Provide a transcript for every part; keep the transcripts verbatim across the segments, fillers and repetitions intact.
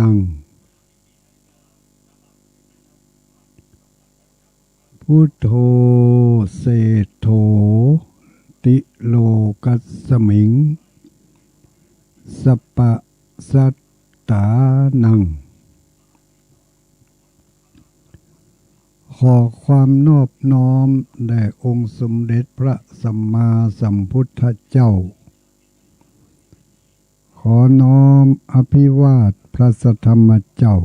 นัง พุทโธ เศรษโฐ ติโลกัสสมิง สัปปะสัตตานัง ขอความนอบน้อมแด่องค์สมเด็จพระสัมมาสัมพุทธเจ้า ขอน้อมอภิวาทพระสัทธรรมเจ้า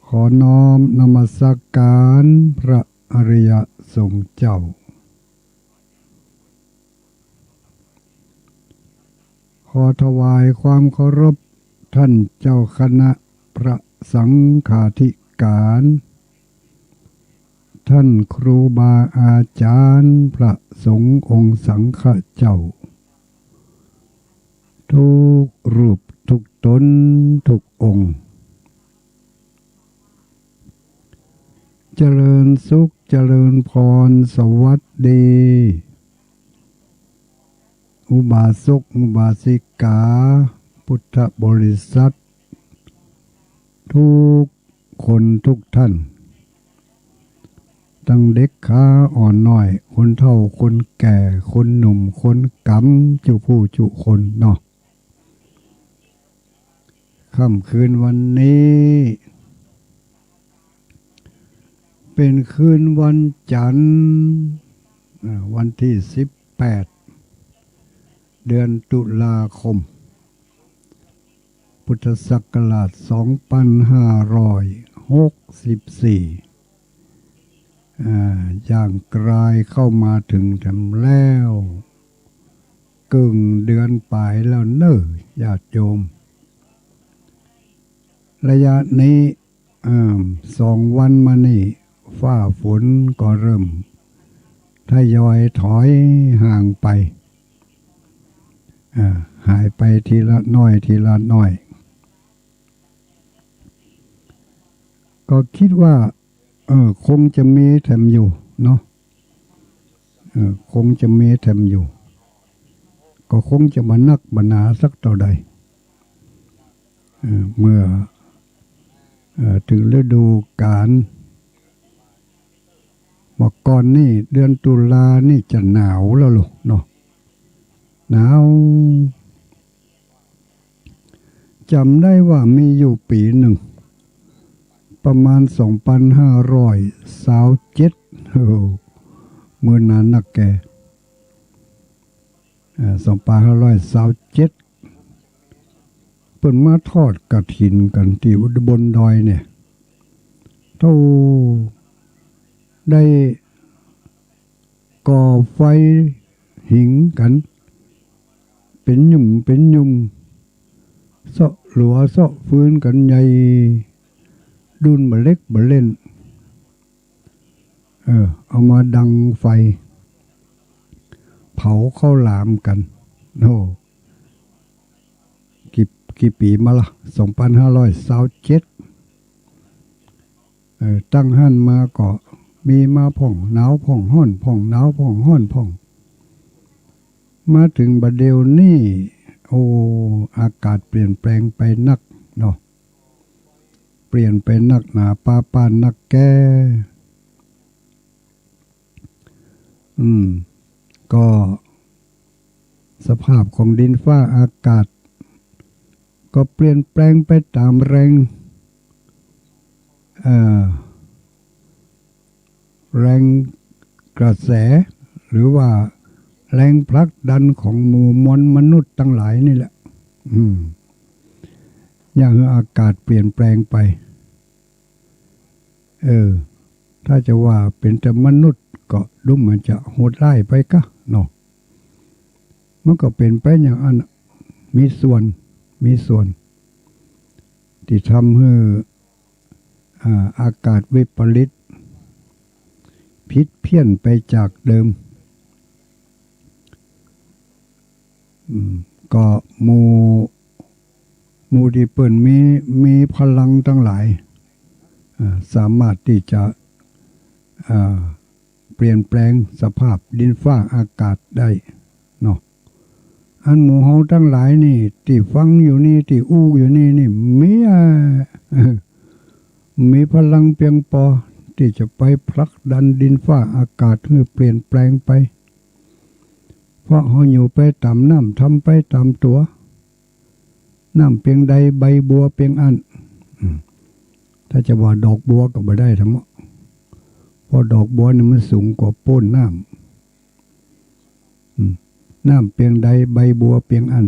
ขอน้อมนมัสการพระอริยสงฆ์เจ้า ขอถวายความเคารพท่านเจ้าคณะพระสังฆาธิการ ท่านครูบาอาจารย์พระสงฆ์องค์สังฆเจ้า ทุกรูปทุกตนทุกองค์ เจริญสุขเจริญพรสวัสดี อุบาสกอุบาสิกา พุทธบริษัท ทุกคนทุกท่าน ตั้งเด็กขาอ่อนน้อย คนเฒ่าคนแก่ คนหนุ่มคนก๋ำ จุผู้จุคนเนาะ ค่ำคืนวันนี้ เป็นคืนวันจันทร์ อ่า วันที่สิบแปด เดือนตุลาคม พุทธศักราชสองพันห้าร้อยหกสิบสี่ อ่า ย่างกรายเข้ามาถึงแถมแล้ว เกิ่งเดือนปลายแล้วเน่อ ญาติโยม ระยะนี้ อ่า สองวันมานี่ ฟ้าฝนก็เริ่มทยอยถอยห่างไป อ่า หายไปทีละน้อย ทีละน้อย ก็คิดว่า เออ คงจะมีแถมอยู่เนาะ เออ คงจะมีแถมอยู่ ก็คงจะบ่นักบ่หนาสักเต้าใด เออ เมื่อ เออ ถึงฤดูกาล เมื่อก่อนนี่เดือนตุลานี่จะหนาวแล้วลูกเนาะ หนาว จ๋ำได้ว่ามีอยู่ปี๋นึ่ง ประมาณสองปันห้าร้อยซาวเจ็ด โอ้โห เมินนานนักแก เอ่อ สองปันห้าร้อยซาวเจ็ด เปิ้นมาทอดกฐินกั๋นตี้บนดอยเนี่ย โธ่ ได้ ก่อไฟผิงกั๋น เป๋นหยุ่มเป๋นหยุ่ม เซาะหลัวเซาะฟืนกั๋นใหญ่ ดุ้นบ่าเล็กบ่าเล่น เออ เอามาดังไฟ เผาข้าวหลามกั๋น โอ้ กี่ กี่ปี๋มาละ สองปันห้าร้อยซาวเจ็ด เออ ตั้งหั้นมาก็มีมาพ่องหนาวพ่องฮ้อน พ่องหนาวพ่องฮ้อนพ่อง มาเถิงบ่าเดี่ยวนี้ โอ้ อากาศเปลี่ยนแปลงไปนักเนาะ เปลี่ยนไปนักหนาป๊าป๊านนักแก อืม ก็สภาพของดินฟ้าอากาศ ก็เปลี่ยนแปลงไปต๋ามแรง เอ่อ แรงกระแส หรือว่าแรงผลักดันของหมู่มวลมนุษย์ตังหลายนี่แหละ อืม เยียะหื้ออากาศเปลี่ยนแปลงไป เออ ถ้าจะว่าเป๋นแต่มนุษย์ก็ดูเหมือนจะโหดร้ายไปกะเนาะ มันก็เป๋นไปอย่างอั้นน่ะ มีส่วน มีส่วน ตี้ทำหื้อ อ่า อากาศวิปริต ผิดเพี้ยนไปจากเดิม อืม ก็หมู่ หมู่ตี้เปิ้นมี มีพลังตังหลาย อ่า สามารถตี้จะ อ่า เปลี่ยนแปลงสภาพดินฟ้าอากาศได้เนาะ อันหมู่เฮาตังหลายนี่ ตี้ฟังอยู่นี่ ตี้อู้อยู่นี่ นี่ มี อ่า มีพลังเปียงปอ ตี้จะไปผลักดันดินฟ้าอากาศหื้อเปลี่ยนแปลงไป เพราะเฮาอยู่ไปต๋ามน้ำ ทำไปต๋ามตั๋ว น้ำเปียงใดใบบัวเปียงอั้น อืม ถ้าจะว่าดอกบัวก็บ่ได้ทำเนาะ เพราะดอกบัวนี่มันสูงกว่าโป๊นน้ำ อืม น้ำเปียงใดใบบัวเปียงอั้น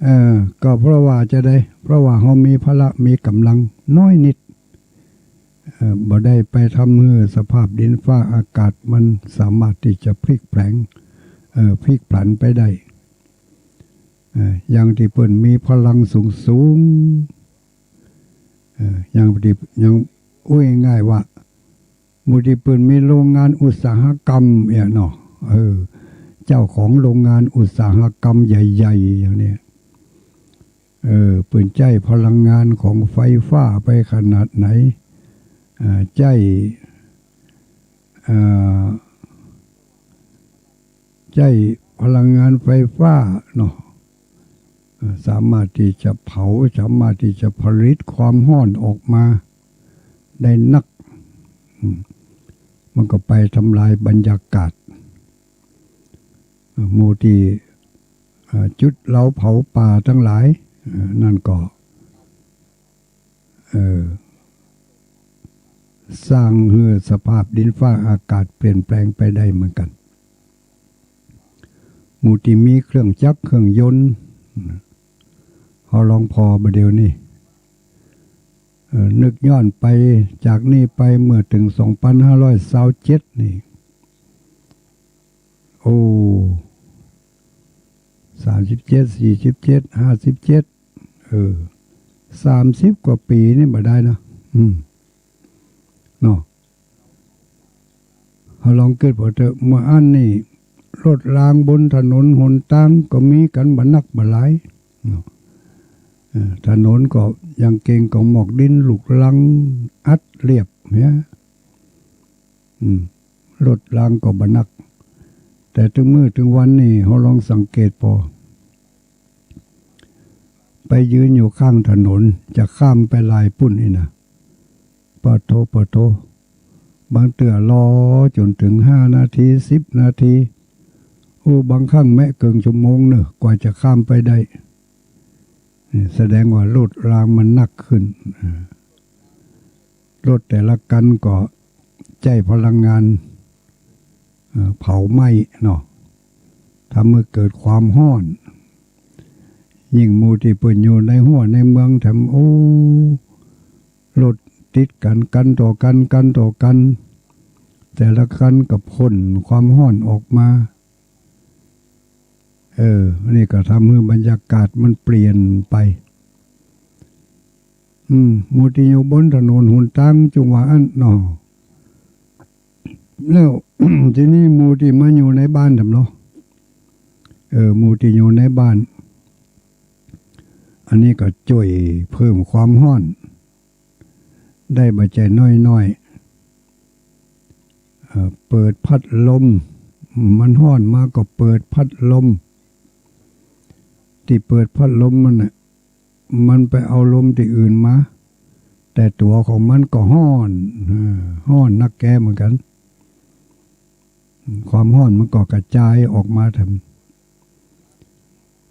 เออ ก็เพราะว่าจะใด เพราะว่าเฮามีพละมีก๋ำลังน้อยนิด เอ่อ บ่ได้ไปทำหื้อสภาพดินฟ้าอากาศมันสามารถตี้จะพลิกแผลง เอ่อ พลิกผลันไปได้ เอ่อ อย่างตี้เปิ้นมีพลังสูงๆ เอ่อ อย่างตี้ อย่างอู้ง่ายๆ ว่า หมู่ตี้เปิ้นมีโรงงานอุตสาหกรรมเนี่ยเนาะ เออ เจ้าของโรงงานอุตสาหกรรมใหญ่ๆ อย่างเนี้ย เออ เปิ้นใจ๊พลังงานของไฟฟ้าไปขนาดไหน อ่า ใจ๊ อ่า ใจ๊พลังงานไฟฟ้าเนาะ เอ่อ สามารถตี้จะเผา สามารถตี้จะผลิตความฮ้อนออกมาได้นัก อืม มันก็ไปทำลายบรรยากาศ เอ่อ หมู่ตี้ เอ่อ จุดเหลาเผาป่าตังหลาย เอ่อ นั่นก็ เอ่อ สร้างหื้อสภาพดินฟ้าอากาศเปลี่ยนแปลงไปได้เหมือนกั๋น หมู่ตี้มีเครื่องจักรเครื่องยนต์ เฮาลองผ่อบ่าเดี่ยวนี้ เอ่อ นึกย้อนไปจากนี่ไปเมื่อเถิงสองปันห้าร้อยซาวเจ็ดนี่ โอ้ สามสิบเจ็ด สี่สิบเจ็ด ห้าสิบเจ็ด เออ สามสิบกว่าปี๋นี่บ่ได้นะ อืม เนาะ เฮาลองกึ๊ดผ่อเต๊อะ เมื่ออั้นนี่ รถรางบนถนนหนตางก็มีกั๋นบ่นักบ่หลาย เนาะ เอ่อ ถนนก็ยังเก่งก็หมอกดินลุกรังอัดเรียบเนี่ย อืม รถรางก็บ่นัก แต่ตึงมื้อตึงวันนี่ เฮาลองสังเกตผ่อ ไปยืนอยู่ข้างถนน จะข้ามไปลายปุ้นนี่นะ ปะโธ ปะโธ บางเตื้อรอจ๋นเถิงห้านาที สิบนาที โอ้ บางครั้งแม้เกิ่งชั่วโมงเน่อ กว่าจะข้ามไปได้ นี่แสดงว่ารถรางมันนักขึ้น อ่า รถแต่ละคันก็ใจ๊พลังงาน เอ่อ เผาไหม้เนาะ ทำหื้อเกิดความฮ้อน ยิ่งหมู่ตี้เปิ้นอยู่ในหัวในเมืองแถม โอ้ รถติดกั๋น คันต่อคัน คันต่อคัน แต่ละคันก็พ่นความฮ้อนออกมา เออ นี่ก็ทำหื้อบรรยากาศมันเปลี่ยนไป อืม หมู่ตี้อยู่บนถนนหนตางจุ่งว่าอั้นเนาะ แล้ว ทีนี้หมู่ตี้มาอยู่ในบ้านแถมเนาะ เออ หมู่ตี้อยู่ในบ้าน อันนี้ก็จ้วยเพิ่มความฮ้อน ได้บ่ใจ้น้อยๆ เอ่อ เปิดพัดลม มันฮ้อนมาก็เปิดพัดลม ตี้เปิดพัดลมมันน่ะ มันไปเอาลมตี้อื่นมา แต่ตั๋วของมันก็ฮ้อน เอ่อ ฮ้อนนักแกเหมือนกั๋น ความฮ้อนมันก็กระจายออกมาแถม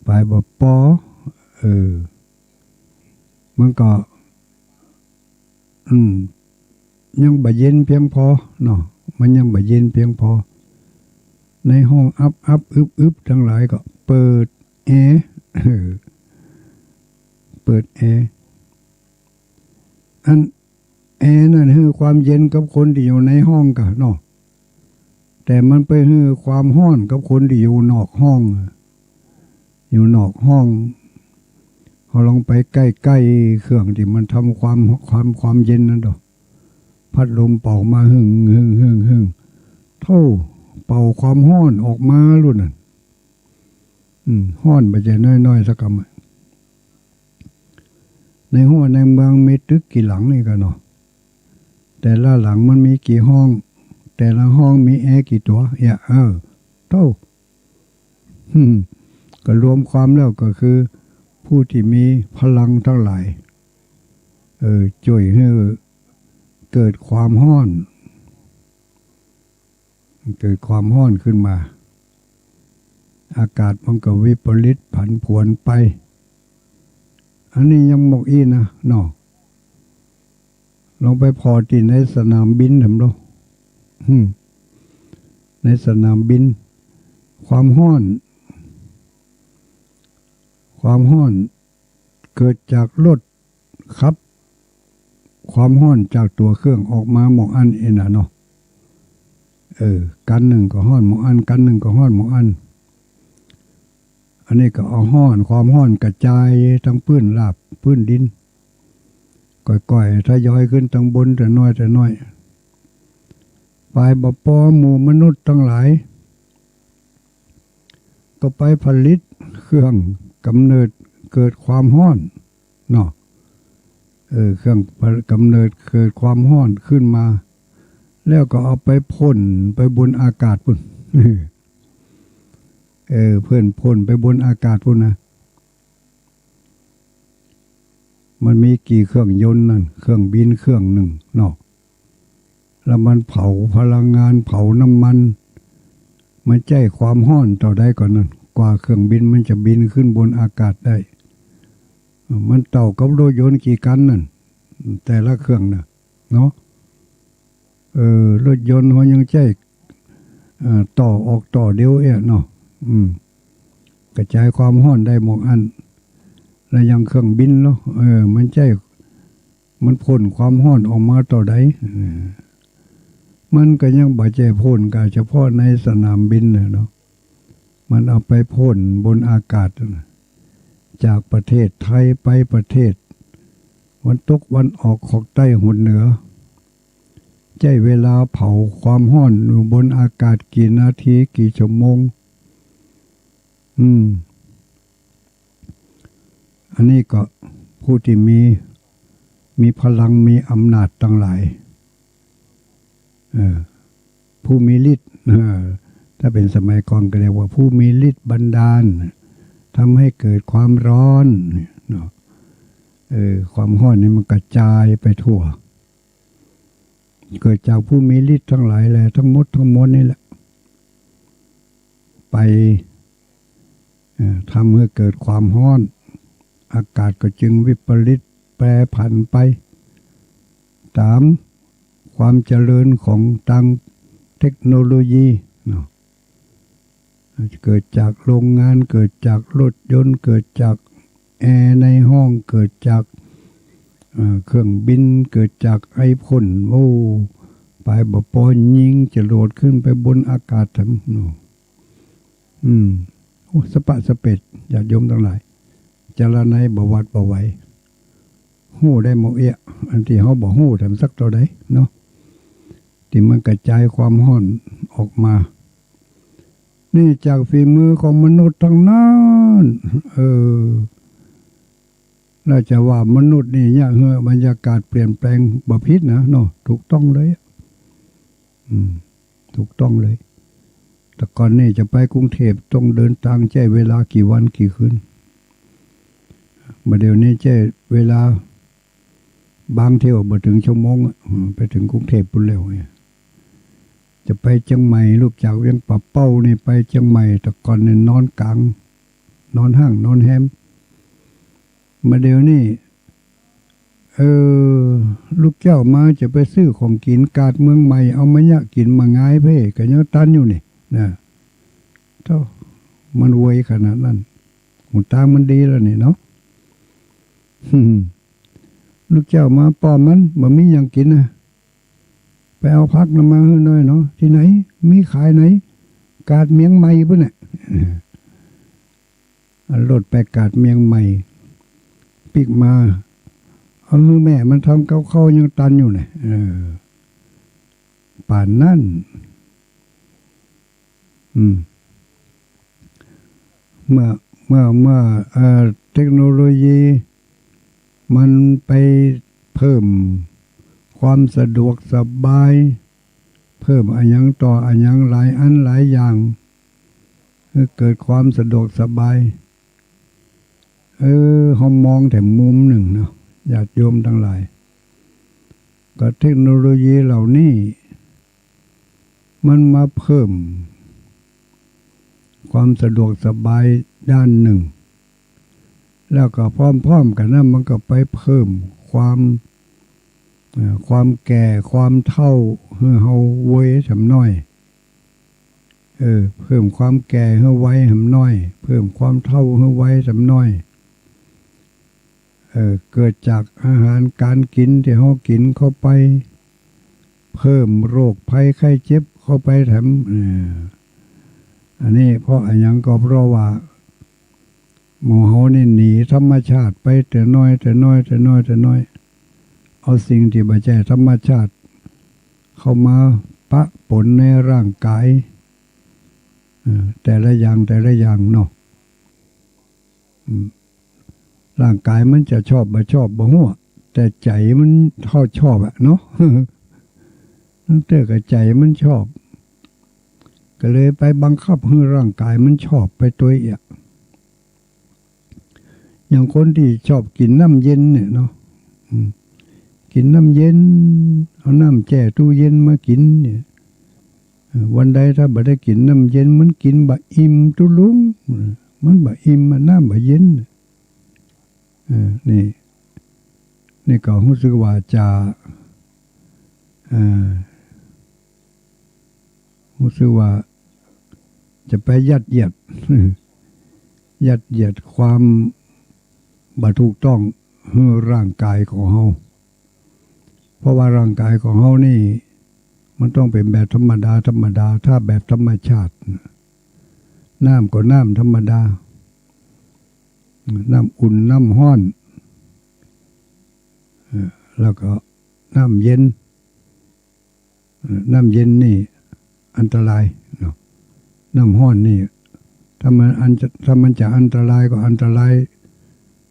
ไปบ่ปอ เออ มันก็ อืม ยังบ่เย็นเพียงปอเนาะ มันยังบ่เย็นเพียงปอ ในห้องอับๆ อึบๆ ตังหลายก็เปิดแอร์ เออ เปิดแอร์ อัน แอร์นั่นหื้อความเย็นกับคนตี้อยู่ในห้องก่ะเนาะ แต่มันไปหื้อความฮ้อนกับคนตี้อยู่นอกห้อง อยู่นอกห้อง เฮาลองไปใก้ๆ เครื่องตี้มันทำความ ความ ความเย็นนั่นดอก พัดลมเป่ามาหึ่ง หึ่ง หึ่ง หึ่ง โธ่ เป่าความฮ้อนออกมาลูกนั่น อืม ฮ้อนบ่ใจ้น้อยๆ สักกำอะ ในหัวในเมืองมีตึกกี่หลังนี่ก่ะเนาะ แต่ละหลังมันมีกี่ห้อง แต่ละห้องมีแอร์กี่ตั๋ว เอี้ย เออ โธ่ ก็รวมความแล้วก็คือ ผู้ตี้มีพลังตังหลาย เออ จ้วยหื้อเกิดความฮ้อน เกิดความฮ้อนขึ้นมา อากาศมันก็วิปริตผันผวนไป อันนี้ยังหมกอี้นะเนาะ ลองไปผ่อตี้ในสนามบินแหมเนาะ อืม ในสนามบิน ความฮ้อน ความฮ้อนเกิดจากรถขับ ความฮ้อนจากตั๋วเครื่องออกมาหมกอั้นเองนะเนาะ เออ กั๊นนึ่งก็ฮ้อนหมกอั้น กั๊นนึ่งก็ฮ้อนหมกอั้น อันนี้ก็เอาฮ้อน ความฮ้อนกระจายตังปื้นราบปื้นดิน ก่อยๆ ทยอยขึ้นตังบนแต่น้อยแต่น้อย ไปบ่ปอหมู่มนุษย์ตังหลาย ก็ไปผลิตเครื่องกำเนิดเกิดความฮ้อนเนาะ เออ เครื่องกำเนิดเกิดความฮ้อนขึ้นมา แล้วก็เอาไปพ่นไปบนอากาศปู้น เออ เปิ้นพ่นไปบนอากาศปู้นนะ มันมีกี่เครื่องยนต์นั่น เครื่องบินเครื่องนึ่งเนาะ แล้วมันเผาพลังงาน เผาน้ำมัน มันใจ๊ความฮ้อนเต้าใดก่อนั่น กว่าเครื่องบินมันจะบินขึ้นบนอากาศได้ มันเต้ากับรถยนต์กี่คันนั่น แต่ละเครื่องน่ะ เนาะ เออ รถยนต์เฮายังใจ๊ เอ่อ ต่อออกต่อเดียวเอี้ยเนาะ อืม กระจายความฮ้อนได้หมกอั้น แล้วยังเครื่องบินเนาะ เออ มันใจ๊ มันพ่นความฮ้อนออกมาเต้าใด เออ มันก็ยังบ่ใจ้พ่นกาเฉพาะในสนามบินน่ะเนาะ มันเอาไปพ่นบนอากาศน่ะ จากประเทศไทยไปประเทศวันตกวันออก ขอกใต้หนเหนือ ใจ๊เวลาเผาความฮ้อนอยู่บนอากาศกี่นาทีกี่ชั่วโมง อืม อันนี้ก็ผู้ตี้มี มีพลัง มีอำนาจตังหลาย เออ ผู้มีฤทธิ์ เออ ถ้าเป๋นสมัยก่อนก็เรียกว่าผู้มีฤทธิ์บันดาล ทำให้เกิดความร้อนเนาะ เออ ความฮ้อนนี่มันกระจายไปทั่ว เกิดจากผู้มีฤทธิ์ตังหลายแล ทั้งหมดทั้งมวลนี่แหละ ไป เอ่อ ทำหื้อเกิดความฮ้อน อากาศก็จึงวิปริตแปรผันไป ต๋ามความเจริญของตางเทคโนโลยีเนาะ เกิดจากโรงงาน เกิดจากรถยนต์ เกิดจากแอร์ในห้อง เกิดจาก เอ่อ เครื่องบิน เกิดจากไอพ่น โอ้ ไปบ่ปอยิงจรวดขึ้นไปบนอากาศแถมเนาะ อืม โอ้ สะปะสะเปด ญาติโยมตังหลาย จาละไนบ่หวั่นบ่ไหว ฮู้ได้หมกเอี้ย อันตี้เฮาบ่ฮู้แถมสักเต้าใดเนาะ ตี้มันกระจายความฮ้อนออกมา นี่จากฝีมือของมนุษย์ตังนั้น เออ แล้วจะว่ามนุษย์นี่เยียะหื้อบรรยากาศเปลี่ยนแปลงบ่ผิดนะเนาะ ถูกต้องเลย อืม ถูกต้องเลย แต่ก่อนนี่จะไปกรุงเทพฯต้องเดินตางใจ๊เวลากี่วันกี่คืน บ่าเดี่ยวนี้ใจ๊เวลา บางเที่ยวบ่เถิงชั่วโมงอะ อืม ไปเถิงกรุงเทพฯปู้นแล้วไง จะไปเจียงใหม่ ลุกจากเวียงป่าเป้านี่ไปเจียงใหม่ แต่ก่อนนี่นอนก๋าง นอนห้างนอนแฮม บ่าเดี่ยวนี้ เออ ลุกเจ๊ามาจะไปซื้อของกิ๋นกาดเมืองใหม่ เอามาเยียะกิ๋นบ่าง่ายเพ่ ก็ยังตันอยู่นี่นะ โธ่ มันเวยขนาดนั้น หนตางมันดีแล้วนี่เนาะ ลุกเจ๊ามาป้อมัน บ่มีหยังกิ๋นนะ ไปเอาผักนั้นมาหื้อหน่อยเนาะ ตี้ไหน มีขายไหน กาดเมียงใหม่ปู้นน่ะ เอารถไปกาดเมียงใหม่ ปิ๊กมา เอาหื้อแม่มันทำกับข้าวยังตันอยู่น่ะ เออ ป่านนั้น อืม เมื่อ เมื่อ เมื่อ เอ่อ เทคโนโลยีมันไปเพิ่มความสะดวกสบาย เพิ่มอะหยังต่ออะหยังหลายอันหลายอย่าง หื้อเกิดความสะดวกสบาย เออ เฮามองแถมมุมนึ่งเนาะ ญาติโยมตังหลาย ก็เทคโนโลยีเหล่านี้ มันมาเพิ่มความสะดวกสบายด้านนึ่ง แล้วก็พร้อมๆ กั๋นนั้น มันก็ไปเพิ่มความ เอ่อ ความแก่ ความเฒ่า หื้อเฮาไวแถมน้อย เออ เพิ่มความแก่หื้อไวแถมน้อย เพิ่มความเฒ่าหื้อไวแถมน้อย เออ เกิดจากอาหารก๋านกิ๋นตี้เฮากิ๋นเข้าไป เพิ่มโรคภัยไข้เจ็บเข้าไปแถม เออ อันนี้เพราะอะหยังก็เพราะว่า หมู่เฮานี่หนีธรรมชาติไปแต่น้อย แต่น้อย แต่น้อย แต่น้อย เอาสิ่งตี้บ่ใจ้ธรรมชาติเข้ามาปะปนในร่างก๋าย เอ่อ แต่ละอย่าง แต่ละอย่างเนาะ อืม ร่างก๋ายมันจะชอบบ่ชอบบ่ฮู้อะ แต่ใจ๋มันเฮาชอบอะเนาะ ตั้งแต่ก็ใจ๋มันชอบ ก็เลยไปบังคับหื้อร่างก๋ายมันชอบไปตวยเอีย อย่างคนตี้ชอบกิ๋นน้ำเย็นเนี่ยเนาะ อืม กิ๋นน้ำเย็น เอาน้ำแจ้ตู้เย็นมากิ๋นเนี่ย เออ วันใดถ้าบ่ได้กิ๋นน้ำเย็น มันกิ๋นบ่อิ่มตุ๊ลุง เออ มันบ่อิ่มอะ น้ำบ่เย็น เออ นี่ นี่ก็ฮู้สึกว่าจะ เอ่อ ฮู้สึกว่าจะไปยัดเยียด ยัดเยียดความบ่ถูกต้องหื้อร่างก๋ายของเฮา เพราะว่าร่างก๋ายของเฮานี่ มันต้องเป๋นแบบธรรมดา ธรรมดา ถ้าแบบธรรมชาติ น้ำก็น้ำธรรมดา น้ำอุ่น น้ำฮ้อน เอ่อ แล้วก็น้ำเย็น เอ่อ น้ำเย็นนี่อันตรายเนาะ น้ำฮ้อนนี่ ถ้ามันอันจะ ถ้ามันจะอันตรายก็อันตราย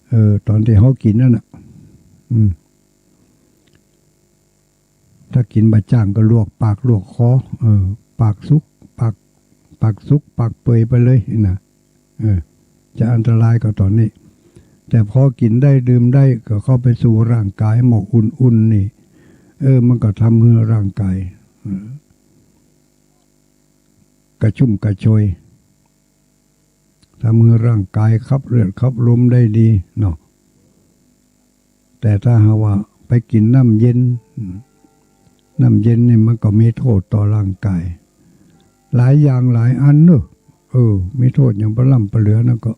เอ่อ ต๋อนตี้เฮากิ๋นนั่นน่ะ อืม ถ้ากิ๋นบ่จ้างก็ลวกปากลวกคอ เออ ปากสุก ปาก ปากสุก ปากเปื่อยไปเลยนี่นะ เออ จะอันตรายก็ต๋อนนี้ แต่พอกิ๋นได้ดื่มได้ก็เข้าไปสู่ร่างก๋ายหม้ออุ่นๆ นี่ เออ มันก็ทำหื้อร่างก๋าย เออ กระชุ่มกระชวย ทำหื้อร่างก๋ายขับเลือดขับลมได้ดีเนาะ แต่ถ้าหากว่าไปกิ๋นน้ำเย็น น้ำเย็นนี่มันก็มีโต้ษต่อร่างก๋าย หลายอย่างหลายอันเนาะ เออ มีโต้ษอย่างปะล้ำปะเหลือนั่นก็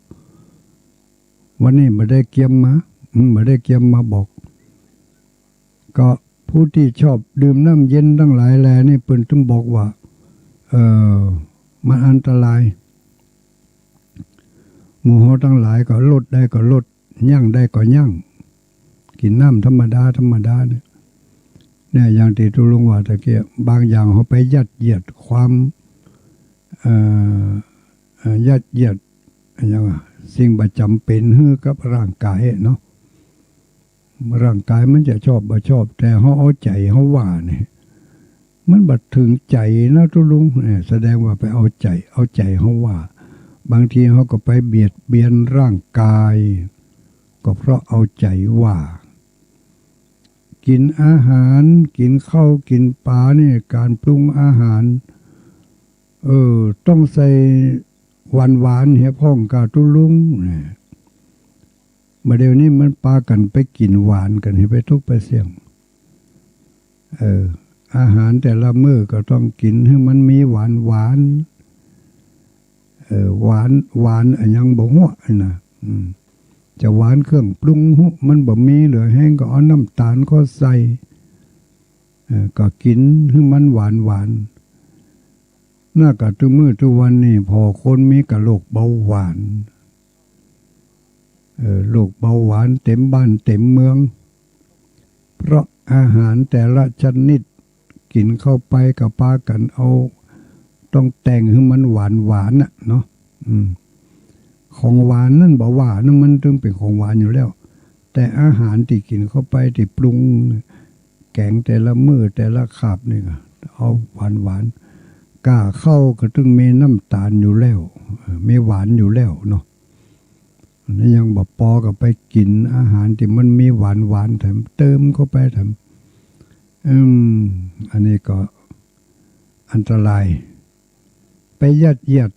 วันนี้บ่ได้เกียมมา อืม บ่ได้เกียมมาบอก ก็ผู้ตี้ชอบดื่มน้ำเย็นตังหลายแลนี่ เปิ้นตึงบอกว่า เอ่อ มันอันตราย หมู่เฮาตังหลายก็ลดได้ก็ลด ยั้งได้ก็ยั้ง กิ๋นน้ำธรรมดา ธรรมดาเนี่ย เนี่ย อย่างตี้ตุ๊ลุงว่าตะกี้ บางอย่างเฮาไปยัดเยียดความ เอ่อ เอ่อ ยัดเยียด อะหยังวะ สิ่งบ่จ๋ำเป๋นหื้อกับร่างก๋ายเนาะ ร่างก๋ายมันจะชอบบ่ชอบ แต่เฮาเอาใจ๋เฮาว่านี่ มันบ่เถิงใจ๋นะตุ๊ลุง เนี่ย แสดงว่าไปเอาใจ๋ เอาใจ๋เฮาว่า บางทีเฮาก็ไปเบียดเบียนร่างก๋าย ก็เพราะเอาใจ๋ว่า กิ๋นอาหาร กิ๋นข้าว กิ๋นป๋านี่ ก๋านปรุงอาหาร เออ ต้องใส่หวานๆ เหียพ่องก่าตุ๊ลุง เนี่ย บ่าเดี่ยวนี้มันปากั๋นไปกิ๋นหวานกั๋น หื้อไปตุ๊กไปเสี้ยง เออ อาหารแต่ละมื้อก็ต้องกิ๋นหื้อมันมีหวานๆ เออ หวาน หวานอะหยังบ่ฮู้นะ อืม จะหวานเครื่องปรุงฮู้ มันบ่มีเหลือแฮงก็เอาน้ำต๋าลเข้าใส่ เออ ก็กิ๋นหื้อมันหวานๆ นาก่าตุ๊มื้อตุ๊วันนี่ ผ่อคนมีก่าโรคเบาหวาน เออ โรคเบาหวานเต๋มบ้านเต๋มเมือง เพราะอาหารแต่ละชนิดกิ๋นเข้าไปก็ปากั๋นเอา ต้องแต่งหื้อมันหวานๆ น่ะเนาะ อืม ของหวานนั่นบ่ว่านะ มันตึงเป๋นของหวานอยู่แล้ว แต่อาหารตี้กิ๋นเข้าไปตี้ปรุง แก๋งแต่ละมื้อแต่ละคาบนี่ก็ เอาหวานๆ ก้าข้าวก็ตึงมีน้ำตาลอยู่แล้ว เออ มีหวานอยู่แล้วเนาะ นี่ยังบ่ปอก็ไปกิ๋นอาหารตี้มันมีหวานๆ แถมเติมเข้าไปแถม อืม อันนี้ก็อันตราย ไปยัดเยียด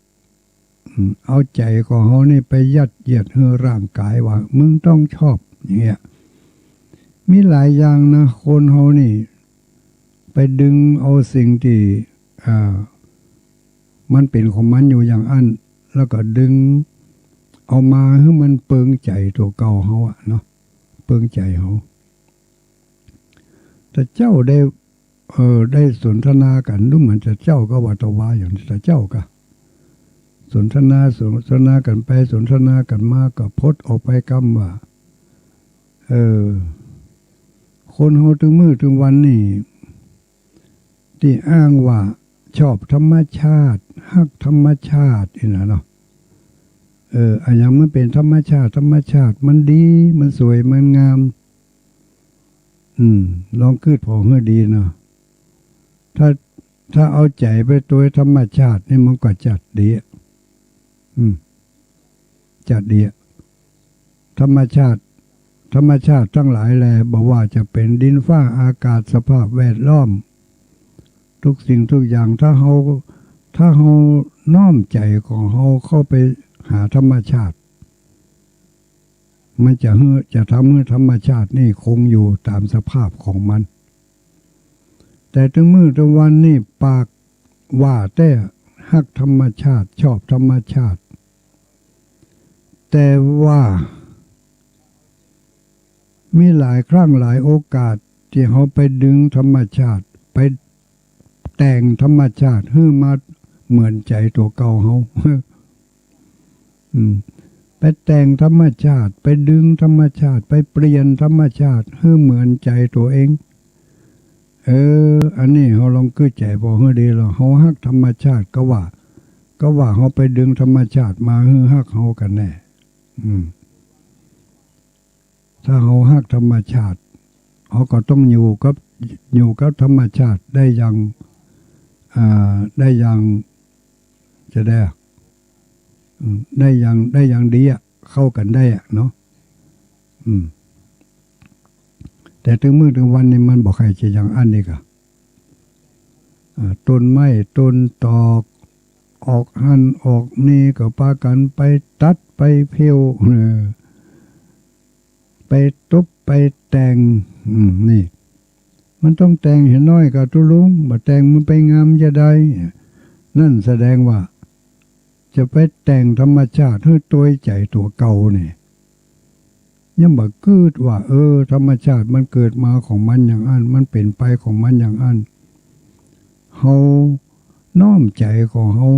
อืม เอาใจ๋ของเฮานี่ไปยัดเยียดหื้อร่างก๋ายว่า มึงต้องชอบ อย่างเงี้ย มีหลายอย่างนะ คนเฮานี่ ไปดึงเอาสิ่งตี้ อ่า มันเป๋นของมันอยู่อย่างอั้น แล้วก็ดึงเอามาหื้อมันเปิงใจ๋ตั๋วเก่าเฮาอะเนาะ เปิงใจ๋เฮา แต่เจ้าได้ เออ ได้สนทนากั๋น ดูเหมือนจะเจ้าก็ว่าตะวาอย่างนี้ แต่เจ้าก็สนทนา สนทนากั๋นไป สนทนากั๋นมา ก็พดออกไปกำว่า เออ คนเฮาตึงมื้อตึงวันนี่ ตี้อ้างว่าชอบธรรมชาติ ฮักธรรมชาติ อี้นะเนาะ เออ อะหยังมันเป๋นธรรมชาติ ธรรมชาติมันดี มันสวย มันงาม อืม ลองกึ๊ดผ่อหื้อดีเนาะ ถ้า ถ้าเอาใจ๋ไปตวยธรรมชาตินี่มันก็จัดดีอะ อืม จัดดีอะ ธรรมชาติ ธรรมชาติตังหลายแล บ่ว่าจะเป๋นดินฟ้าอากาศ สภาพแวดล้อม ทุกสิ่งทุกอย่าง ถ้าเฮา ถ้าเฮาน้อมใจ๋ของเฮาเข้าไปหาธรรมชาติ มันจะหื้อ จะทำหื้อธรรมชาตินี่คงอยู่ต๋ามสภาพของมัน แต่ตึงมื้อตึงวันนี่ปากว่าแต่ฮักธรรมชาติ ชอบธรรมชาติ แต่ว่ามีหลายครั้งหลายโอกาสตี้เฮาไปดึงธรรมชาติ ไปแต่งธรรมชาติหื้อมาเหมือนใจ๋ตั๋วเก่าเฮา อืม ไปแต่งธรรมชาติ ไปดึงธรรมชาติ ไปเปลี่ยนธรรมชาติหื้อเหมือนใจ๋ตั๋วเอง เออ อันนี้เฮาลองกึ๊ดใจ๋ผ่อหื้อดีเนาะ เฮาฮักธรรมชาติก็ว่า ก็ว่าเฮาไปดึงธรรมชาติมาหื้อฮักเฮากั๋นแน่ อืม ถ้าเฮาฮักธรรมชาติ เฮาก็ต้องอยู่กับ อยู่กับธรรมชาติได้อย่าง อ่า ได้อย่าง จะได้ อืม ได้อย่าง ได้อย่างดีอะ เข้ากั๋นได้อะเนาะ อืม แต่ตึงมื้อตึงวันนี่มันบ่ใค่จะอย่างอั้นอีกอะ อ่า ต้นไม้ต้นตอก ออกหั้นออกนี่ก็ปากั๋นไปตัดไปเผี้ยว เออ ไปตบไปแต่ง อืม นี่ มันต้องแต่งหื้อน้อยก่าตุ๊ลุง บ่แต่งมันไปงามจะใด นั่นแสดงว่า จะไปแต่งธรรมชาติหื้อตวยใจ๋ตั๋วเก่านี่ ยังบ่กึ๊ดว่า เออ ธรรมชาติมันเกิดมาของมันอย่างอั้น มันเป๋นไปของมันอย่างอั้น เฮาน้อมใจ๋ของเฮา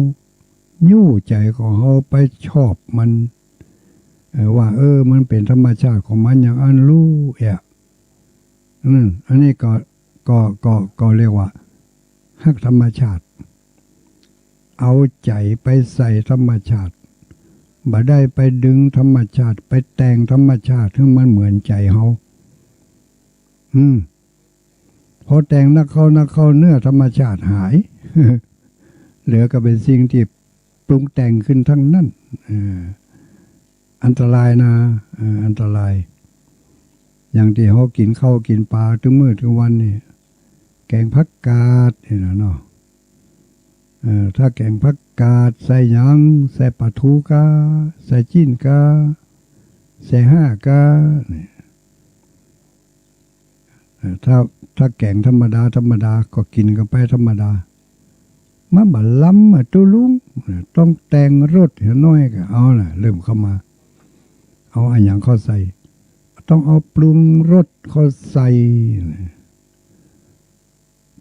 ยู้ใจ๋ของเฮาไปชอบมัน เออ ว่า เออ มันเป๋นธรรมชาติของมันอย่างอั้นลู่แอะ อืม อันนี้ก็ ก็ ก็ ก็เรียกว่าฮักธรรมชาติ เอาใจ๋ไปใส่ธรรมชาติ บ่ได้ไปดึงธรรมชาติ ไปแต่งธรรมชาติหื้อมันเหมือนใจ๋เฮา อืม พอแต่งนักเข้านักเข้า เนื้อธรรมชาติหาย เหลือก็เป๋นสิ่งตี้ปรุงแต่งขึ้นตังนั้น เออ อันตรายนะ เออ อันตราย อย่างตี้เฮากิ๋นข้าวกิ๋นป๋าตึงมื้อตึงวันนี่ แก๋งผักกาดนี่นะเนาะ เออ ถ้าแก๋งผักกาดใส่หยัง ใส่ป๋าทูกา ใส่จิ๊นกา ใส่ฮ่ากา นี่ เออ ถ้า ถ้าแก๋งธรรมดา ธรรมดา ก็กิ๋นกั๋นไปธรรมดา มันบ่ล้ำอะตุ๊ลุง ต้องแต่งรสหื้อน้อยก่า เอาน่ะ เริ่มเข้ามา เอาอะหยังเข้าใส่ ต้องเอาปรุงรสเข้าใส่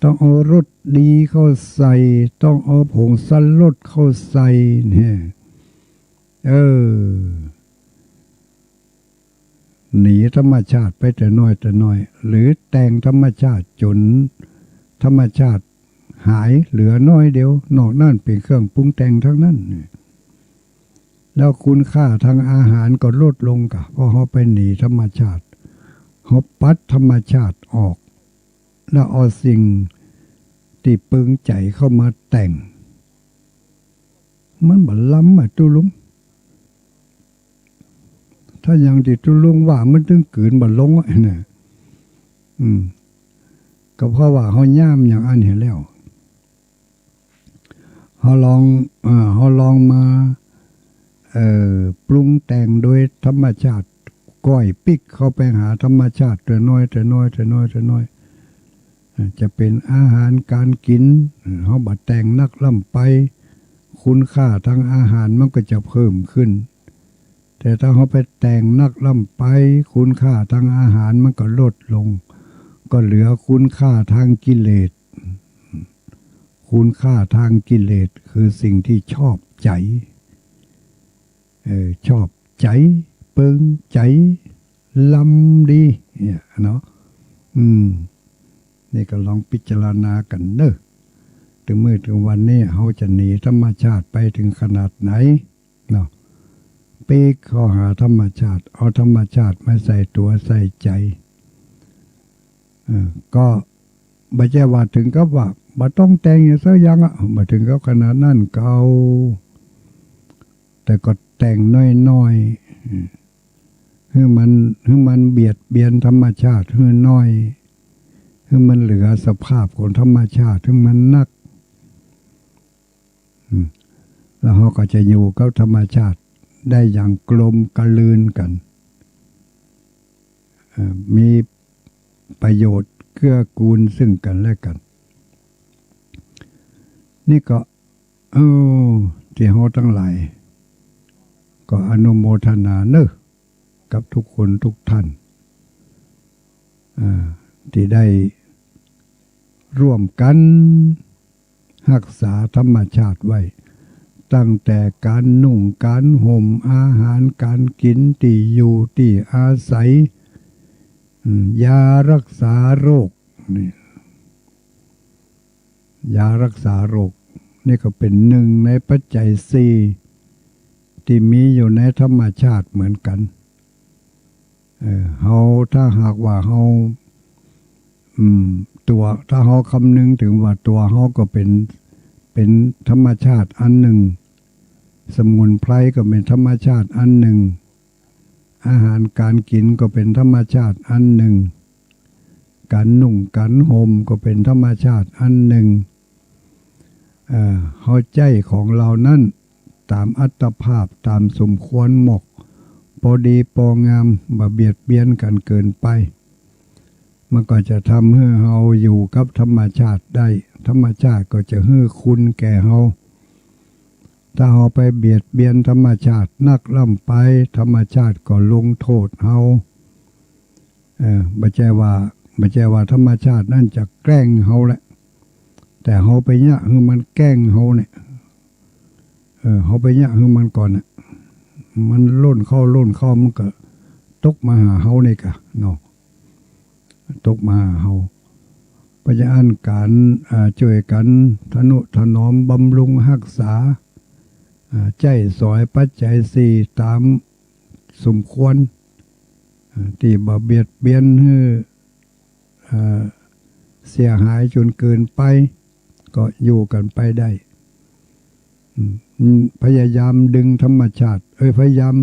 ต้องเอารสดีเข้าใส่ ต้องเอาผงชูรสเข้าใส่เนี่ย เออ หนีธรรมชาติไปแต่น้อยแต่น้อย หรือแต่งธรรมชาติจ๋นธรรมชาติหายเหลือน้อยเดียว นอกนั้นเป๋นเครื่องปรุงแต่งตังนั้น แล้วคุณค่าทางอาหารก็ลดลงก่า เพราะเฮาไปหนีธรรมชาติ เฮาปัดธรรมชาติออก แล้วเอาสิ่ง ตี้เปิงใจ๋เข้ามาแต่ง มันบ่ล้ำอะตุ๊ลุง ถ้าอย่างตี้ตุ๊ลุงว่ามันตึงกลืนบ่ลงอะนะ อืม ก็เพราะว่าเฮาย่ามอย่างอั้นหั้นแล้ว เฮาลอง เอ่อ เฮาลองมา เอ่อ ปรุงแต่งโดยธรรมชาติ ก้อยปิ๊กเข้าไปหาธรรมชาติ เตื้อน้อย เตื้อน้อย เตื้อน้อย เตื้อน้อย เอ่อ จะเป๋นอาหารก๋านกิ๋น เอ่อ เฮาบ่แต่งนักล้ำไป คุณค่าตางอาหารมันก็จะเพิ่มขึ้น แต่ถ้าเฮาไปแต่งนักล้ำไป คุณค่าตางอาหารมันก็ลดลง ก็เหลือคุณค่าตางกิเลส คุณค่าตางกิเลสคือสิ่งตี้ชอบใจ๋ เออ ชอบใจ๋ เปิงใจ๋ ล้ำดี เนี่ยเนาะ อืม นี่ก็ลองพิจารณากั๋นเน่อ เถิงมื้อเถิงวันนี้เฮาจะหนีธรรมชาติไปเถิงขนาดไหน เนาะ ปิ๊กเข้าหาธรรมชาติ เอาธรรมชาติมาใส่ตั๋วใส่ใจ๋ เออ ก็บ่ใจ้ว่าเถิงกับว่าบ่ต้องแต่งหยังสักอย่างอะ บ่เถิงกับขนาดนั้น ก็เอา แต่ก็แต่งน้อยๆ หื้อมัน หื้อมันเบียดเบียนธรรมชาติหื้อน้อย หื้อมันเหลือสภาพของธรรมชาติหื้อมันนัก อืม แล้วเฮาก็จะอยู่กับธรรมชาติได้อย่างกลมกลืนกั๋น เอ่อ มีประโยชน์เกื้อกูลซึ่งกั๋นและกั๋น นี่ก็ เออ ตี้เฮาตังหลาย ก็อนุโมทนาเน่อ กับทุกคนทุกท่าน เอ่อ ตี้ได้ร่วมกั๋นฮักษาธรรมชาติไว้ ตั้งแต่ก๋านนุ่งก๋านห่ม อาหารก๋านกิ๋น ตี้อยู่ตี้อาศัย อืม ยาฮักษาโรค นี่ ยาฮักษาโรค นี่ก็เป๋นนึ่งในปัจจัยสี่ ตี้มีอยู่ในธรรมชาติเหมือนกั๋น เออ เฮา ถ้าหากว่าเฮา อืม ตั๋ว ถ้าเฮาคำนึงเถิงว่าตั๋วเฮาก็เป๋น เป๋นธรรมชาติอันนึ่ง สมุนไพรก็เป๋นธรรมชาติอันนึ่ง อาหารก๋านกิ๋นก็เป๋นธรรมชาติอันนึ่ง ก๋านนุ่งก๋านห่มก็เป๋นธรรมชาติอันนึ่ง เอ่อ เฮาใจ๊ของเฮานั้นต๋ามอัตภาพ ต๋ามสมควรหมก ปอดีปองาม บ่เบียดเบียนกั๋นเกินไป มันก็จะทำหื้อเฮาอยู่กับธรรมชาติได้ ธรรมชาติก็จะหื้อคุณแก่เฮา ถ้าเฮาไปเบียดเบียนธรรมชาตินักล้ำไป ธรรมชาติก็ลงโต้ษเฮา เออ บ่ใจ้ว่า บ่ใจ้ว่าธรรมชาตินั้นจะแกล้งเฮาแหละ แต่เฮาไปเยียะหื้อมันแกล้งเฮาเนี่ย เออ เฮาไปเยียะหื้อมันก่อนน่ะ มันล่นเข้าล่นเข้า มันก็ตกมาหาเฮานี่กะเนาะ ตกมาหาเฮา เพราะฉะนั้นก๋าน อ่า จ้วยกั๋นทะนุถนอมบำรุงฮักษา อ่า ใจ๊สอยปัจจัยสี่ต๋ามสมควร อ่า ตี้บ่เบียดเบียนหื้อ เอ่อ เสียหายจ๋นเกินไป ก็อยู่กั๋นไปได้ อืม อืม พยายามดึงธรรมชาติ เอ้ย พยายาม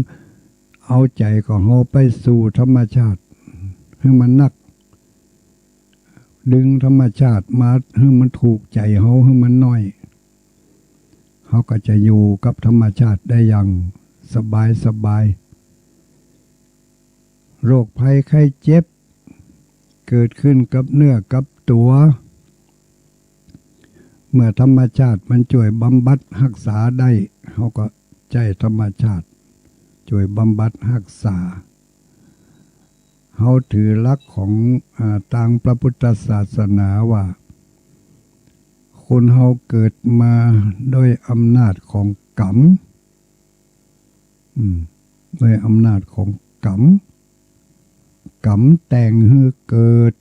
เอาใจ๋ของเฮาไปสู่ธรรมชาติหื้อมันนัก ดึงธรรมชาติมาหื้อมันถูกใจ๋เฮาหื้อมันน้อย เฮาก็จะอยู่กับธรรมชาติได้อย่างสบายสบาย โรคภัยไข้เจ็บ เกิดขึ้นกับเนื้อกับตั๋ว เมื่อธรรมชาติมันจ้วยบำบัดฮักษาได้ เฮาก็ใจ๊ธรรมชาติจ้วยบำบัดฮักษา เฮาถือหลักของ อ่า ตางพระพุทธศาสนาว่า คนเฮาเกิดมาด้วยอำนาจของกรรม อืม ด้วยอำนาจของกรรม กรรมแต่งหื้อเกิด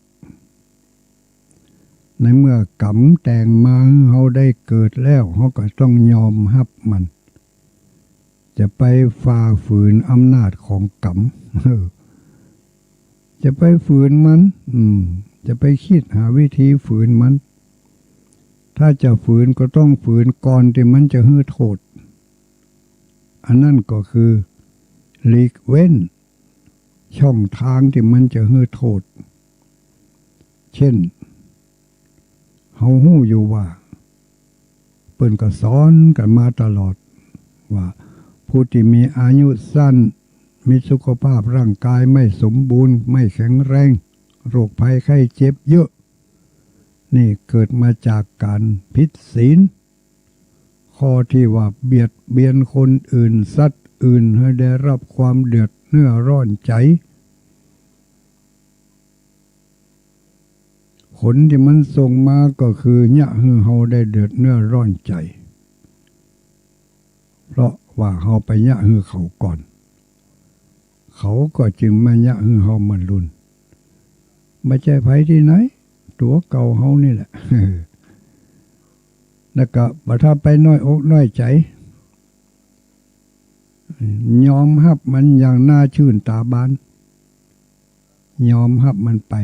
ในเมื่อกรรมแต่งมาหื้อเฮาได้เกิดแล้ว เฮาก็ต้องยอมฮับมัน จะไปฝ่าฝืนอำนาจของกรรม เออ จะไปฝืนมัน อืม จะไปกึ๊ดหาวิธีฝืนมัน ถ้าจะฝืนก็ต้องฝืนก่อนตี้มันจะหื้อโต้ษ อันนั้นก็คือหลีกเว้นช่องตางตี้มันจะหื้อโต้ษ เช่น เฮาฮู้อยู่ว่า เปิ้นก็สอนกั๋นมาตลอดว่า ผู้ตี้มีอายุสั้น มีสุขภาพร่างกายไม่สมบูรณ์ ไม่แข็งแรง โรคภัยไข้เจ็บเยอะ นี่เกิดมาจากก๋านผิดศีล ข้อตี้ว่าเบียดเบียนคนอื่น สัตว์อื่น หื้อได้ฮับความเดือดเนื้อร้อนใจ๋ ผลตี้มันส่งมาก็คือเยียะหื้อเฮาได้เดือดเนื้อร้อนใจ๋ เพราะว่าเฮาไปเยียะหื้อเขาก่อน เขาก็จึงมาเยียะหื้อเฮามารุน บ่ใจ้ใผตี้ไหน ตั๋วเก่าเฮานี่แหละ แล้วก็บ่ถ้าไปน้อยอกน้อยใจ๋ ยอมฮับมันอย่างหน้าจื้นต๋าบาน ยอมฮับมันไป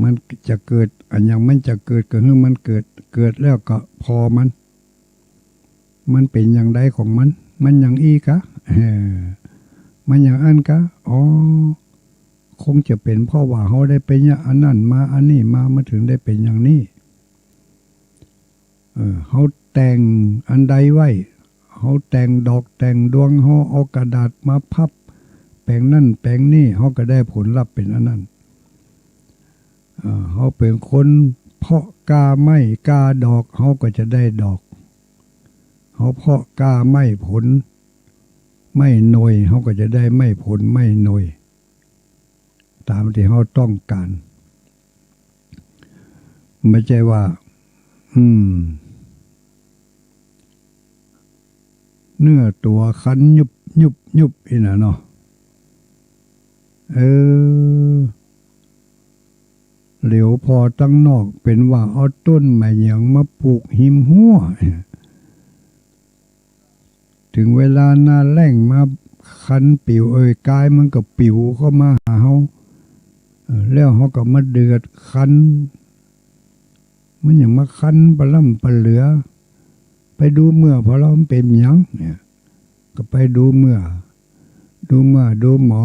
มันจะเกิด อะหยังมันจะเกิดก็หื้อมันเกิด เกิดแล้วก็ผ่อมัน มันเป๋นอย่างใดของมัน มันอย่างอี้กา เออ มันอย่างอั้นกา อ๋อ คงจะเป๋นเพราะว่าเฮาได้ไปเยียะอันนั้นมา อันนี้มา มันถึงได้เป๋นอย่างนี้ เออ เฮาแต่งอันใดไว้ เฮาแต่งดอกแต่งดวง เฮาเอากระดาษมาพับ แป๋งนั้นแป๋งนี้ เฮาก็ได้ผลลัพธ์เป๋นอันนั้น เออ เฮาเป๋นคนเพาะก้าไม้ก้าดอก เฮาก็จะได้ดอก เฮาเพาะก้าไม้ผล ไม้หน่วย เฮาก็จะได้ไม้ผลไม้หน่วย ต๋ามตี้เฮาต้องก๋าน บ่ใจ้ว่า อืม เนื้อตั๋วคันยุบยุบยุบอี้น่ะเนาะ เออ เหลียวผ่อตังนอกเป๋นว่าเอาต้นหมากเหยืองมาปูกฮิมฮั้ว ถึงเวลาหน้าแล้งมาคันปิ๋วเอ่ยกายมันก็ปิ๋วเข้ามาหาเฮา เออ แล้วเฮาก็มาเดือดคัน มันหยังมาคันปะล่ำปะเหลือ ไปดูเมื่อผ่อลอมันเป๋นหยังเนี่ย ก็ไปดูเมื่อ ดูเมื่อดูหมอ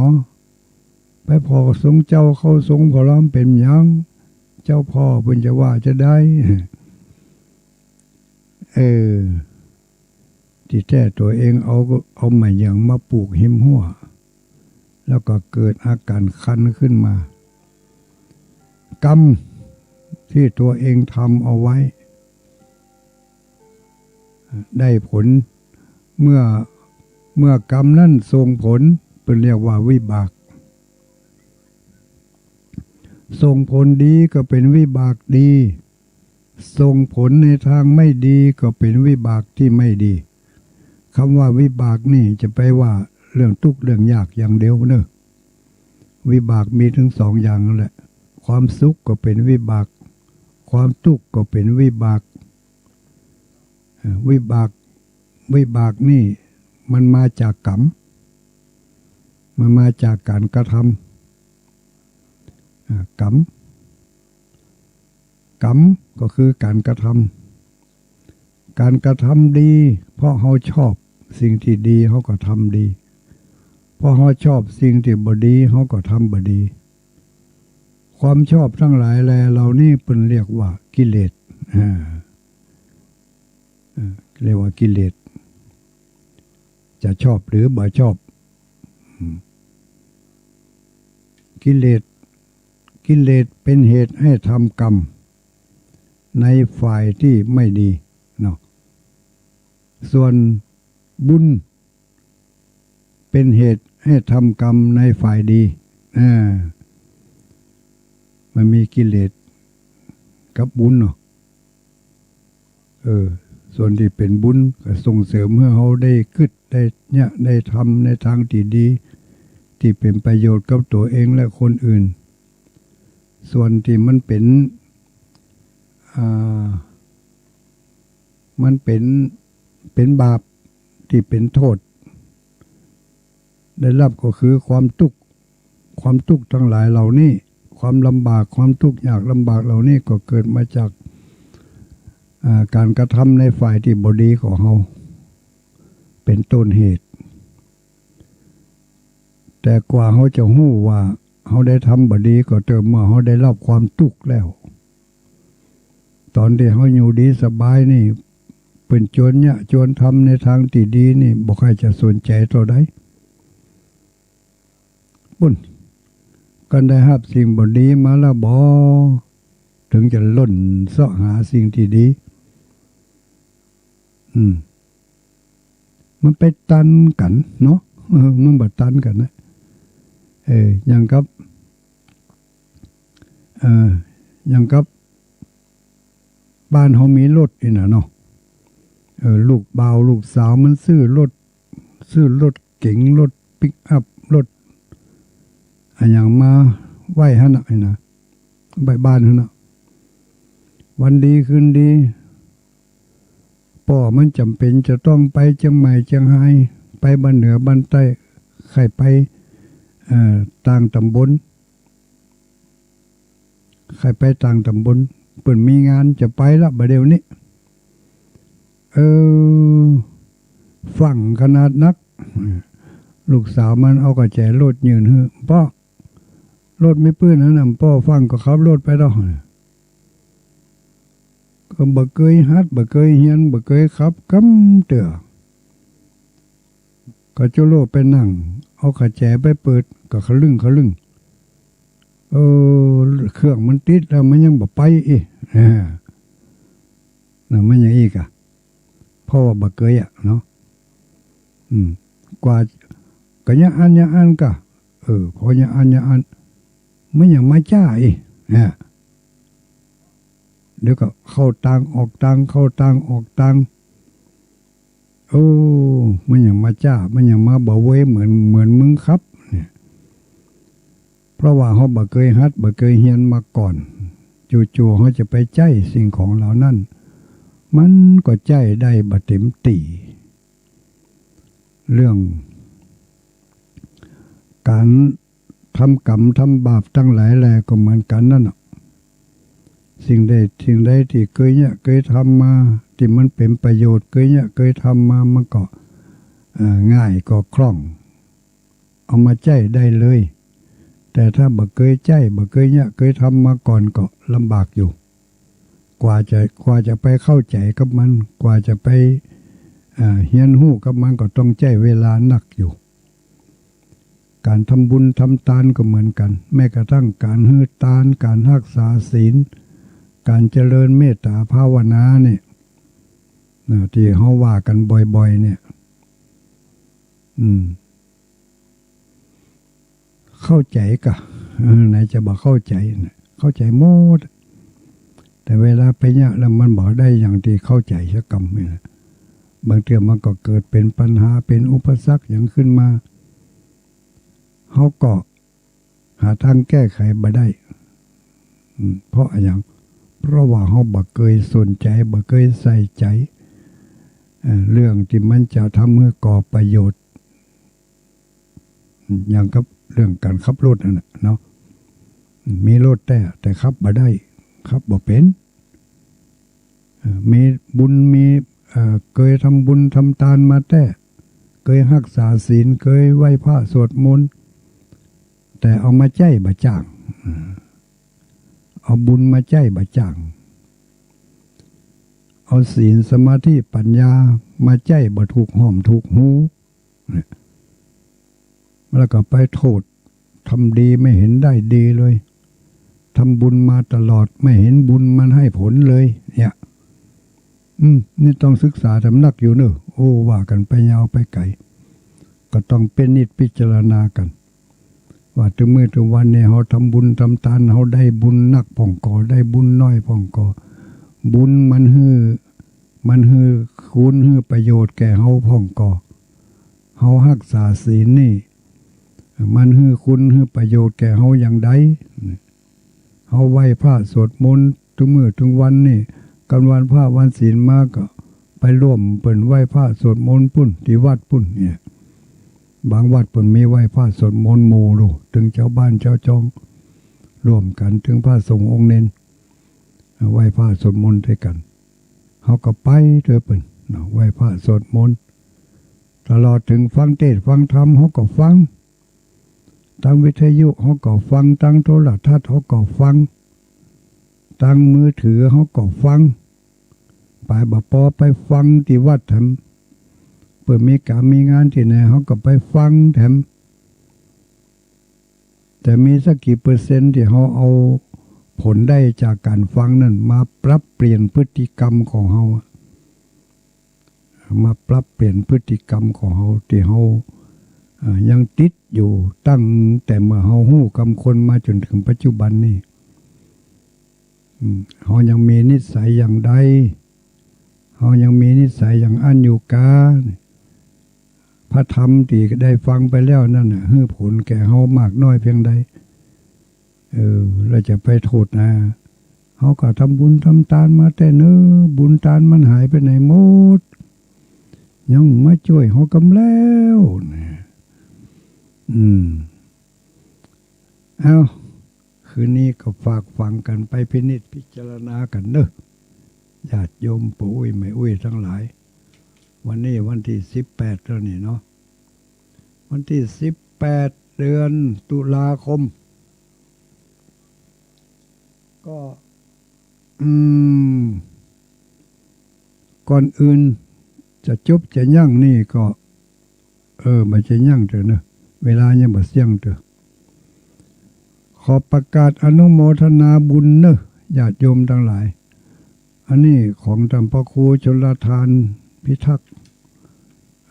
ไปผ่อสรงเจ้าเข้าสรงผ่อลอมันเป๋นหยัง เจ้าพ่อเปิ้นจะว่าจะใด เออ ตี้แต๊ตั๋วเองเอา เอาหมากเหยืองมาปูกฮิมฮั้ว แล้วก็เกิดอาก๋านคันขึ้นมา กรรมตี้ตั๋วเองทำเอาไว้ ได้ผล เมื่อ เมื่อกรรมนั้นส่งผล เปิ้นเรียกว่าวิบาก ส่งผลดีก็เป๋นวิบากดี ส่งผลในตางไม่ดีก็เป๋นวิบากตี้ไม่ดี กำว่าวิบากนี่จะไปว่าเรื่องตุ๊กข์เรื่องยากอย่างเดียวเน่อ วิบากมีตึงสองอย่างนั่นแหละ ความสุขก็เป๋นวิบาก ความตุ๊กข์ก็เป๋นวิบาก เอ่อ วิบาก วิบากนี่มันมาจากกรรม มันมาจากก๋านกระทำ อ่า กรรม กรรมก็คือก๋านกระทำ ก๋านกระทำดี เพราะเฮาชอบสิ่งตี้ดี เฮาก็ทำดี เพราะเฮาชอบสิ่งตี้บ่ดี เฮาก็ทำบ่ดี ความชอบตังหลายแลเหล่านี้เปิ้นเรียกว่ากิเลส อ่า เอ่อ เรียกว่ากิเลส จะชอบหรือบ่ชอบ อืม กิเลส กิเลสเป๋นเหตุหื้อทำกรรมในฝ่ายตี้ไม่ดีเนาะ ส่วนบุญเป๋นเหตุหื้อทำกรรมในฝ่ายดี อ่า มันมีกิเลสกับบุญเนาะ เออ ส่วนตี้เป๋นบุญก็ส่งเสริมหื้อเฮาได้กึ๊ด ได้เยียะ ได้ทำในตางตี้ดี ตี้เป๋นประโยชน์กับตั๋วเองและคนอื่น ส่วนตี้มันเป๋น อ่า มันเป๋น เป๋นบาปตี้เป๋นโต้ษ ได้ฮับก็คือความตุ๊กข์ ความตุ๊กข์ตังหลายเหล่านี้ ความลำบาก ความตุ๊กยากลำบากเหล่านี้ก็เกิดมาจาก อ่า ก๋านกระทำในฝ่ายตี้บ่ดีของเฮา เป๋นต้นเหตุ แต่กว่าเฮาจะฮู้ว่าเฮาได้ทำบ่ดีก็เตื้อเมื่อเฮาได้รับความตุ๊กแล้ว ต๋อนตี้เฮาอยู่ดีสบายนี่ เปิ้นจวนเยียะจวนทำในตางตี้ดีนี่ บ่ใค่จะสนใจ๋เต้าใด ปุ้น กันได้ฮับสิ่งบ่ดีมาแล้วบ่ เถิงจะล่นเซาะหาสิ่งตี้ดี อืม มันไปตันกั๋นเนาะ เออ มันบ่ตันกั๋นนะ เออ อย่างกับ เออ อย่างกับ บ้านเฮามีรถนี่นะเนาะ เออ ลูกบ่าวลูกสาวมันซื้อรถ ซื้อรถเก๋ง รถปิกอัพ รถอะหยังมาไว้หั้นน่ะ ไอ้นะ ไว้บ้านหั้นน่ะ วันดีคืนดี ป้อมันจ๋ำเป๋นจะต้องไปเจียงใหม่เจียงฮาย ไปบ้านเหนือบ้านใต้ ใค่ไป เอ่อ ต่างต๋ำบล ใค่ไปต่างต๋ำบล เปิ้นมีงานจะไปละบ่าเดี่ยวนี้ เออ ฟั่งขนาดนัก ลูกสาวมันเอาก๋อแจรถยื่นหื้อ ป้อ รถมีปื้นหั้นน่ะ ป้อฟั่งก็ขับรถไปดอก ก็บ่เกยหัด บ่เกยเฮียน บ่เกยขับกำเตื้อ ก็จุโลไปนั่ง เอาก๋อแจไปเปิด ก็ขะลึ่งขะลึ่ง เออ เครื่องมันติดแล้วมันยังบ่ไปอีก อ่า น่ะ มันอย่างอี้ก่ะ เพราะว่าบ่เกยอะเนาะ อืม กว่า ก็ยังอั้นยังอั้นก่ะ เออ พอยังอั้นยังอั้น มันยังมาจ้าอีก เนี่ย เดี๋ยวก็เข้าตางออกตาง เข้าตางออกตาง โอ้ มันยังมาจ้า มันยังมาบ่เว้ยเหมือน เหมือนมึงครับ เนี่ย เพราะว่าเฮาบ่เกยหัด บ่เกยเฮียนมาก่อน จู่ๆ เฮาจะไปใจ๊สิ่งของเหล่านั้น มันก็ใจ๊ได้บ่เต๋มตี้ เรื่องก๋านทำกรรมทำบาปตังหลายแลก็เหมือนกั๋นนั่นน่ะ สิ่งใด สิ่งใดตี้เกยเยียะเกยทำมา ตี้มันเป๋นประโยชน์ เกยเยียะเกยทำมา มันก็ เอ่อ ง่ายก็คล่อง เอามาใจ๊ได้เลย แต่ถ้าบ่เกยใจ๊ บ่เกยเยียะเกยทำมาก่อนก็ลำบากอยู่ กว่าจะ กว่าจะไปเข้าใจ๋กับมัน กว่าจะไป เอ่อ เฮียนฮู้กับมันก็ต้องใจ๊เวลานักอยู่ ก๋านทำบุญทำตานก็เหมือนกั๋น แม้กระทั่งก๋านหื้อตาน ก๋านฮักษาศีล ก๋านเจริญเมตต๋าภาวนาเนี่ย นะ ตี้เฮาว่ากั๋นบ่อยๆ เนี่ย อืม เข้าใจ๋ก่ะ เออ ไหนจะบ่เข้าใจ๋น่ะ เข้าใจ๋หมด แต่เวลาไปเยียะแล้วมันบ่ได้อย่างตี้เข้าใจ๋สักกำนี่แหละ บางเตื้อมันก็เกิดเป๋นปัญหา เป๋นอุปสรรคหยังขึ้นมา เฮาก็หาตางแก้ไขบ่ได้ อืม เพราะอะหยัง เพราะว่าเฮาบ่เกยสนใจ๋ บ่เกยใส่ใจ๋ เอ่อ เรื่องตี้มันจะทำหื้อก่อประโยชน์ อย่างกับเรื่องก๋านขับรถนั่นน่ะเนาะ มีรถแต๊ แต่ขับบ่ได้ ขับบ่เป๋น เอ่อ มีบุญ มี เอ่อ เกยทำบุญทำตานมาแต๊ เกยฮักษาศีล เกยไหว้พระสวดมนต์ แต่เอามาใจ๊บ่จ้าง เอ่อ เอาบุญมาใจ๊บ่จ้าง เอาศีลสมาธิปัญญามาใจ๊บ่ถูกห้อมถูกฮู เนี่ย แล้วก็ไปโทษ ทำดีไม่เห็นได้ดีเลย ทำบุญมาตลอด ไม่เห็นบุญมันให้ผลเลย เนี่ย อืม นี่ต้องศึกษาต๋ำนักอยู่เนาะ โอ้ ว่ากั๋นไปยาวไปไก๋ ก็ต้องพินิจพิจารณากั๋น ว่าตึงมื้อตึงวันนี้เฮาทำบุญทำตาน เฮาได้บุญนักพ่องก่อ ได้บุญน้อยพ่องก่อ บุญมันหื้อ มันหื้อคุณหื้อประโยชน์แก่เฮาพ่องก่อ เฮาฮักษาศีลนี่ มันหื้อคุณหื้อประโยชน์แก่เฮาอย่างใด เฮาไหว้พระสวดมนต์ตึงมื้อตึงวันนี่ กั๋นวันพระวันศีลมาก็ไปร่วมเปิ้นไหว้พระสวดมนต์ปุ้น ตี้วัดปุ้นเนี่ย บางวัดเปิ้นมีไหว้พระสวดมนต์หมู่ลูก ตึงจาวบ้านจาวจอง ร่วมกั๋น เถิงพระสงฆ์องค์เณร ไหว้พระสวดมนต์ตวยกั๋น เฮาก็ไปตวยเปิ้นเนาะ ไหว้พระสวดมนต์ ตลอดเถิงฟังเทศน์ฟังธรรม เฮาก็ฟัง ตางวิทยุเฮาก็ฟัง ตางโทรทัศน์เฮาก็ฟัง ตางมือถือเฮาก็ฟัง ไปบ่ปอไปฟังตี้วัดแถม เปิ้นมีก๋านมีงานตี้ไหน เฮาก็ไปฟังแถม แต่มีสักกี่เปอร์เซ็นต์ตี้เฮาเอาผลได้จากก๋านฟังนั้นมาปรับเปลี่ยนพฤติกรรมของเฮาอะ มาปรับเปลี่ยนพฤติกรรมของเฮาตี้เฮา เอ่อ ยังติดอยู่ตั้งแต่เมื่อเฮาฮู้กำคนมาจ๋นเถิงปัจจุบันนี้ อืม เฮายังมีนิสัยอย่างใด เฮายังมีนิสัยอย่างอั้นอยู่กา พระธรรมตี้ได้ฟังไปแล้วนั้นน่ะ หื้อผลแก่เฮามากน้อยเพียงใด เออ แล้วจะไปโทษนา เฮาก็ทำบุญทำตานมาแต่เนิ่น บุญตานมันหายไปไหนหมด ยังมาจ้วยเฮากำแล้วนะ อืม เอ้า คืนนี้ก็ฝากฝังกั๋นไปพินิจพิจารณากั๋นเน่อ ญาติโยมป้ออุ๊ยแม่อุ๊ยตังหลาย วันนี้วันตี้สิบแปดแล้วนี่เนาะ วันตี้สิบแปด เดือนตุลาคม ก็ อืม ก่อนอื่นจะจบจะยั้งนี่ก็ เออ บ่จะยั้งเตื้อเน่อ เวลายังบ่เสี้ยงเตื้อ ขอประกาศอนุโมทนาบุญเน่อ ญาติโยมตังหลาย อันนี้ของต้านพระครูชลทานพิทักษ์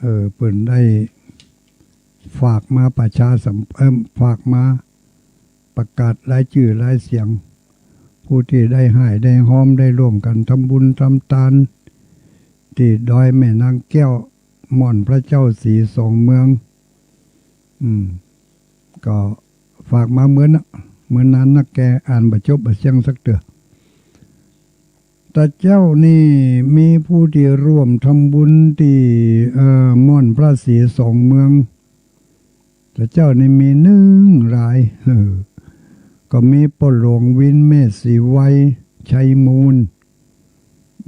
เออ เปิ้นได้ฝากมาประชาสัม เอิ่ม ฝากมาประกาศรายจื้อรายเสียง ผู้ตี้ได้ฮ่ายได้ฮอม ได้ร่วมกั๋นทำบุญทำตาน ตี้ดอยแม่นางแก้ว ม่อนพระเจ้าสีสองเมือง อืม ก็ฝากมาเหมือนน่ะ เหมือนนานนักแก อ่านบ่จบบ่เสี้ยงสักเตื้อ ตะเจ้านี่มีผู้ตี้ร่วมทำบุญตี้ เอ่อ ม่อนพระสีสองเมือง ตะเจ้านี่มีนึ่งราย เออ ก็มีป้อหลวงวิน แม่ศรีไว ชัยมูล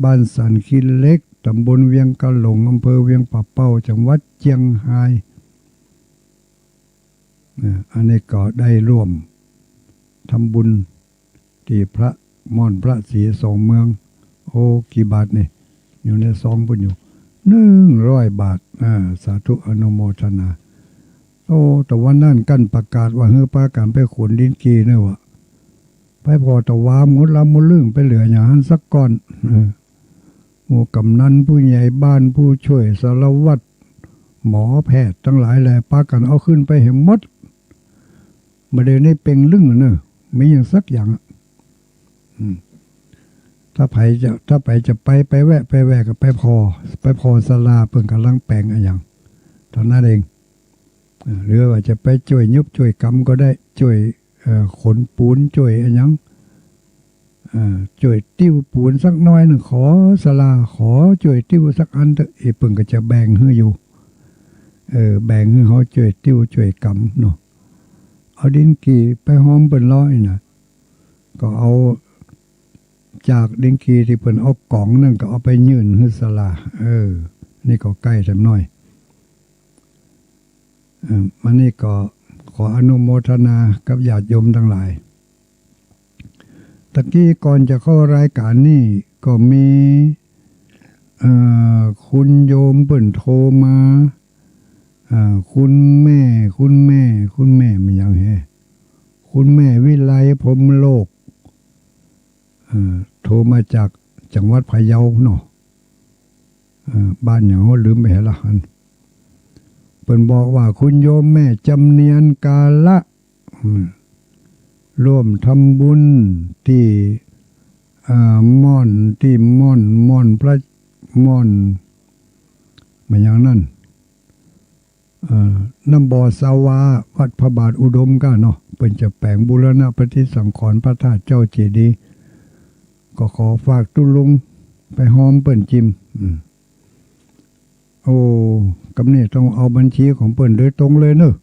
บ้านสันขี้เหล็ก ตำบลเวียงกาหลง อำเภอเวียงป่าเป้า จังหวัดเจียงฮาย อ่า อันนี้ก็ได้ร่วมทำบุญตี้พระม่อนพระสีสองเมือง โอ้ กี่บาทนี่ อยู่ในซองปุ้นอยู่ นึ่งร้อยบาท อ่า สาธุอนุโมทนา โอ้ ตะวันนั้นกั๋นประกาศว่าหื้อปากั๋นไปขนลิ้นกี่เน่อวะ ไปผ่อตะวาหมดลำหมดลึ่ง ไปเหลืออย่างหั้นสักก้อน เออ หมู่กำนัน ผู้ใหญ่บ้าน ผู้ช่วยสารวัตร หมอแพทย์ตังหลายแล ปากั๋นเอาขึ้นไปแหมหมด บ่าเดี่ยวนี้เป่งลึ่งเน่อ มีอย่างสักอย่างอะ อืม ถ้าใผจะ ถ้าใผจะไป ไปแวะ ไปแวะก็ไปผ่อ ไปผ่อศาลาเปิ้นก่ำลังแป๋งอะหยัง เต้านั้นเอง อ่า หรือว่าจะไปจ้วยยุบจ้วยกำก็ได้ จ้วย เอ่อ ขนปูน จ้วยอะหยัง เอ่อ จ้วยติ้วปูนสักหน้อยนึ่ง ขอศาลา ขอจ้วยติ้วสักอันเต๊อะ เออ เปิ้นก็จะแบ่งหื้ออยู่ เออ แบ่งหื้อเฮาจ้วยติ้วจ้วยกำเนาะ เอาลิ้นกี่ไปฮอมเปิ้นลออี้นะ ก็เอาจากลิ้นกี่ตี้เปิ้นเอาก๋องนั่นก็เอาไปยื่นหื้อศาลา เออ นี่ก็ใก้แถมหน้อย เอ่อ อันนี้ก็ขออนุโมทนากับญาติโยมตังหลาย ตะกี้ก่อนจะเข้ารายก๋านนี่ก็มี เอ่อ คุณโยมเปิ้นโทรมา เอ่อ คุณแม่ คุณแม่ คุณแม่แม่นหยังแฮะ คุณแม่วิไล พรหมโลก เอ่อ โทรมาจากจังหวัดพะเยาเนาะ เอ่อ บ้านหยังฮะ ลืมไปแหมละหั้น เปิ้นบอกว่าคุณโยมแม่จำเนียนกาละ อืม ร่วมทำบุญตี้ อ่า ม่อน ตี้ม่อน ม่อนพระ ม่อน แม่นหยังนั้น เอ่อ น้ำบ่อสาวา วัดพระบาทอุดมก้าเนาะ เปิ้นจะแป๋งบูรณะปฏิสังขรณ์พระธาตุเจ้าเจดีย์ ก็ขอฝากตุ๊ลุงไปฮอมเปิ้นจิม อืม โอ้ กำนี้ต้องเอาบัญชีของเปิ้นโดยตรงเลยเนอะ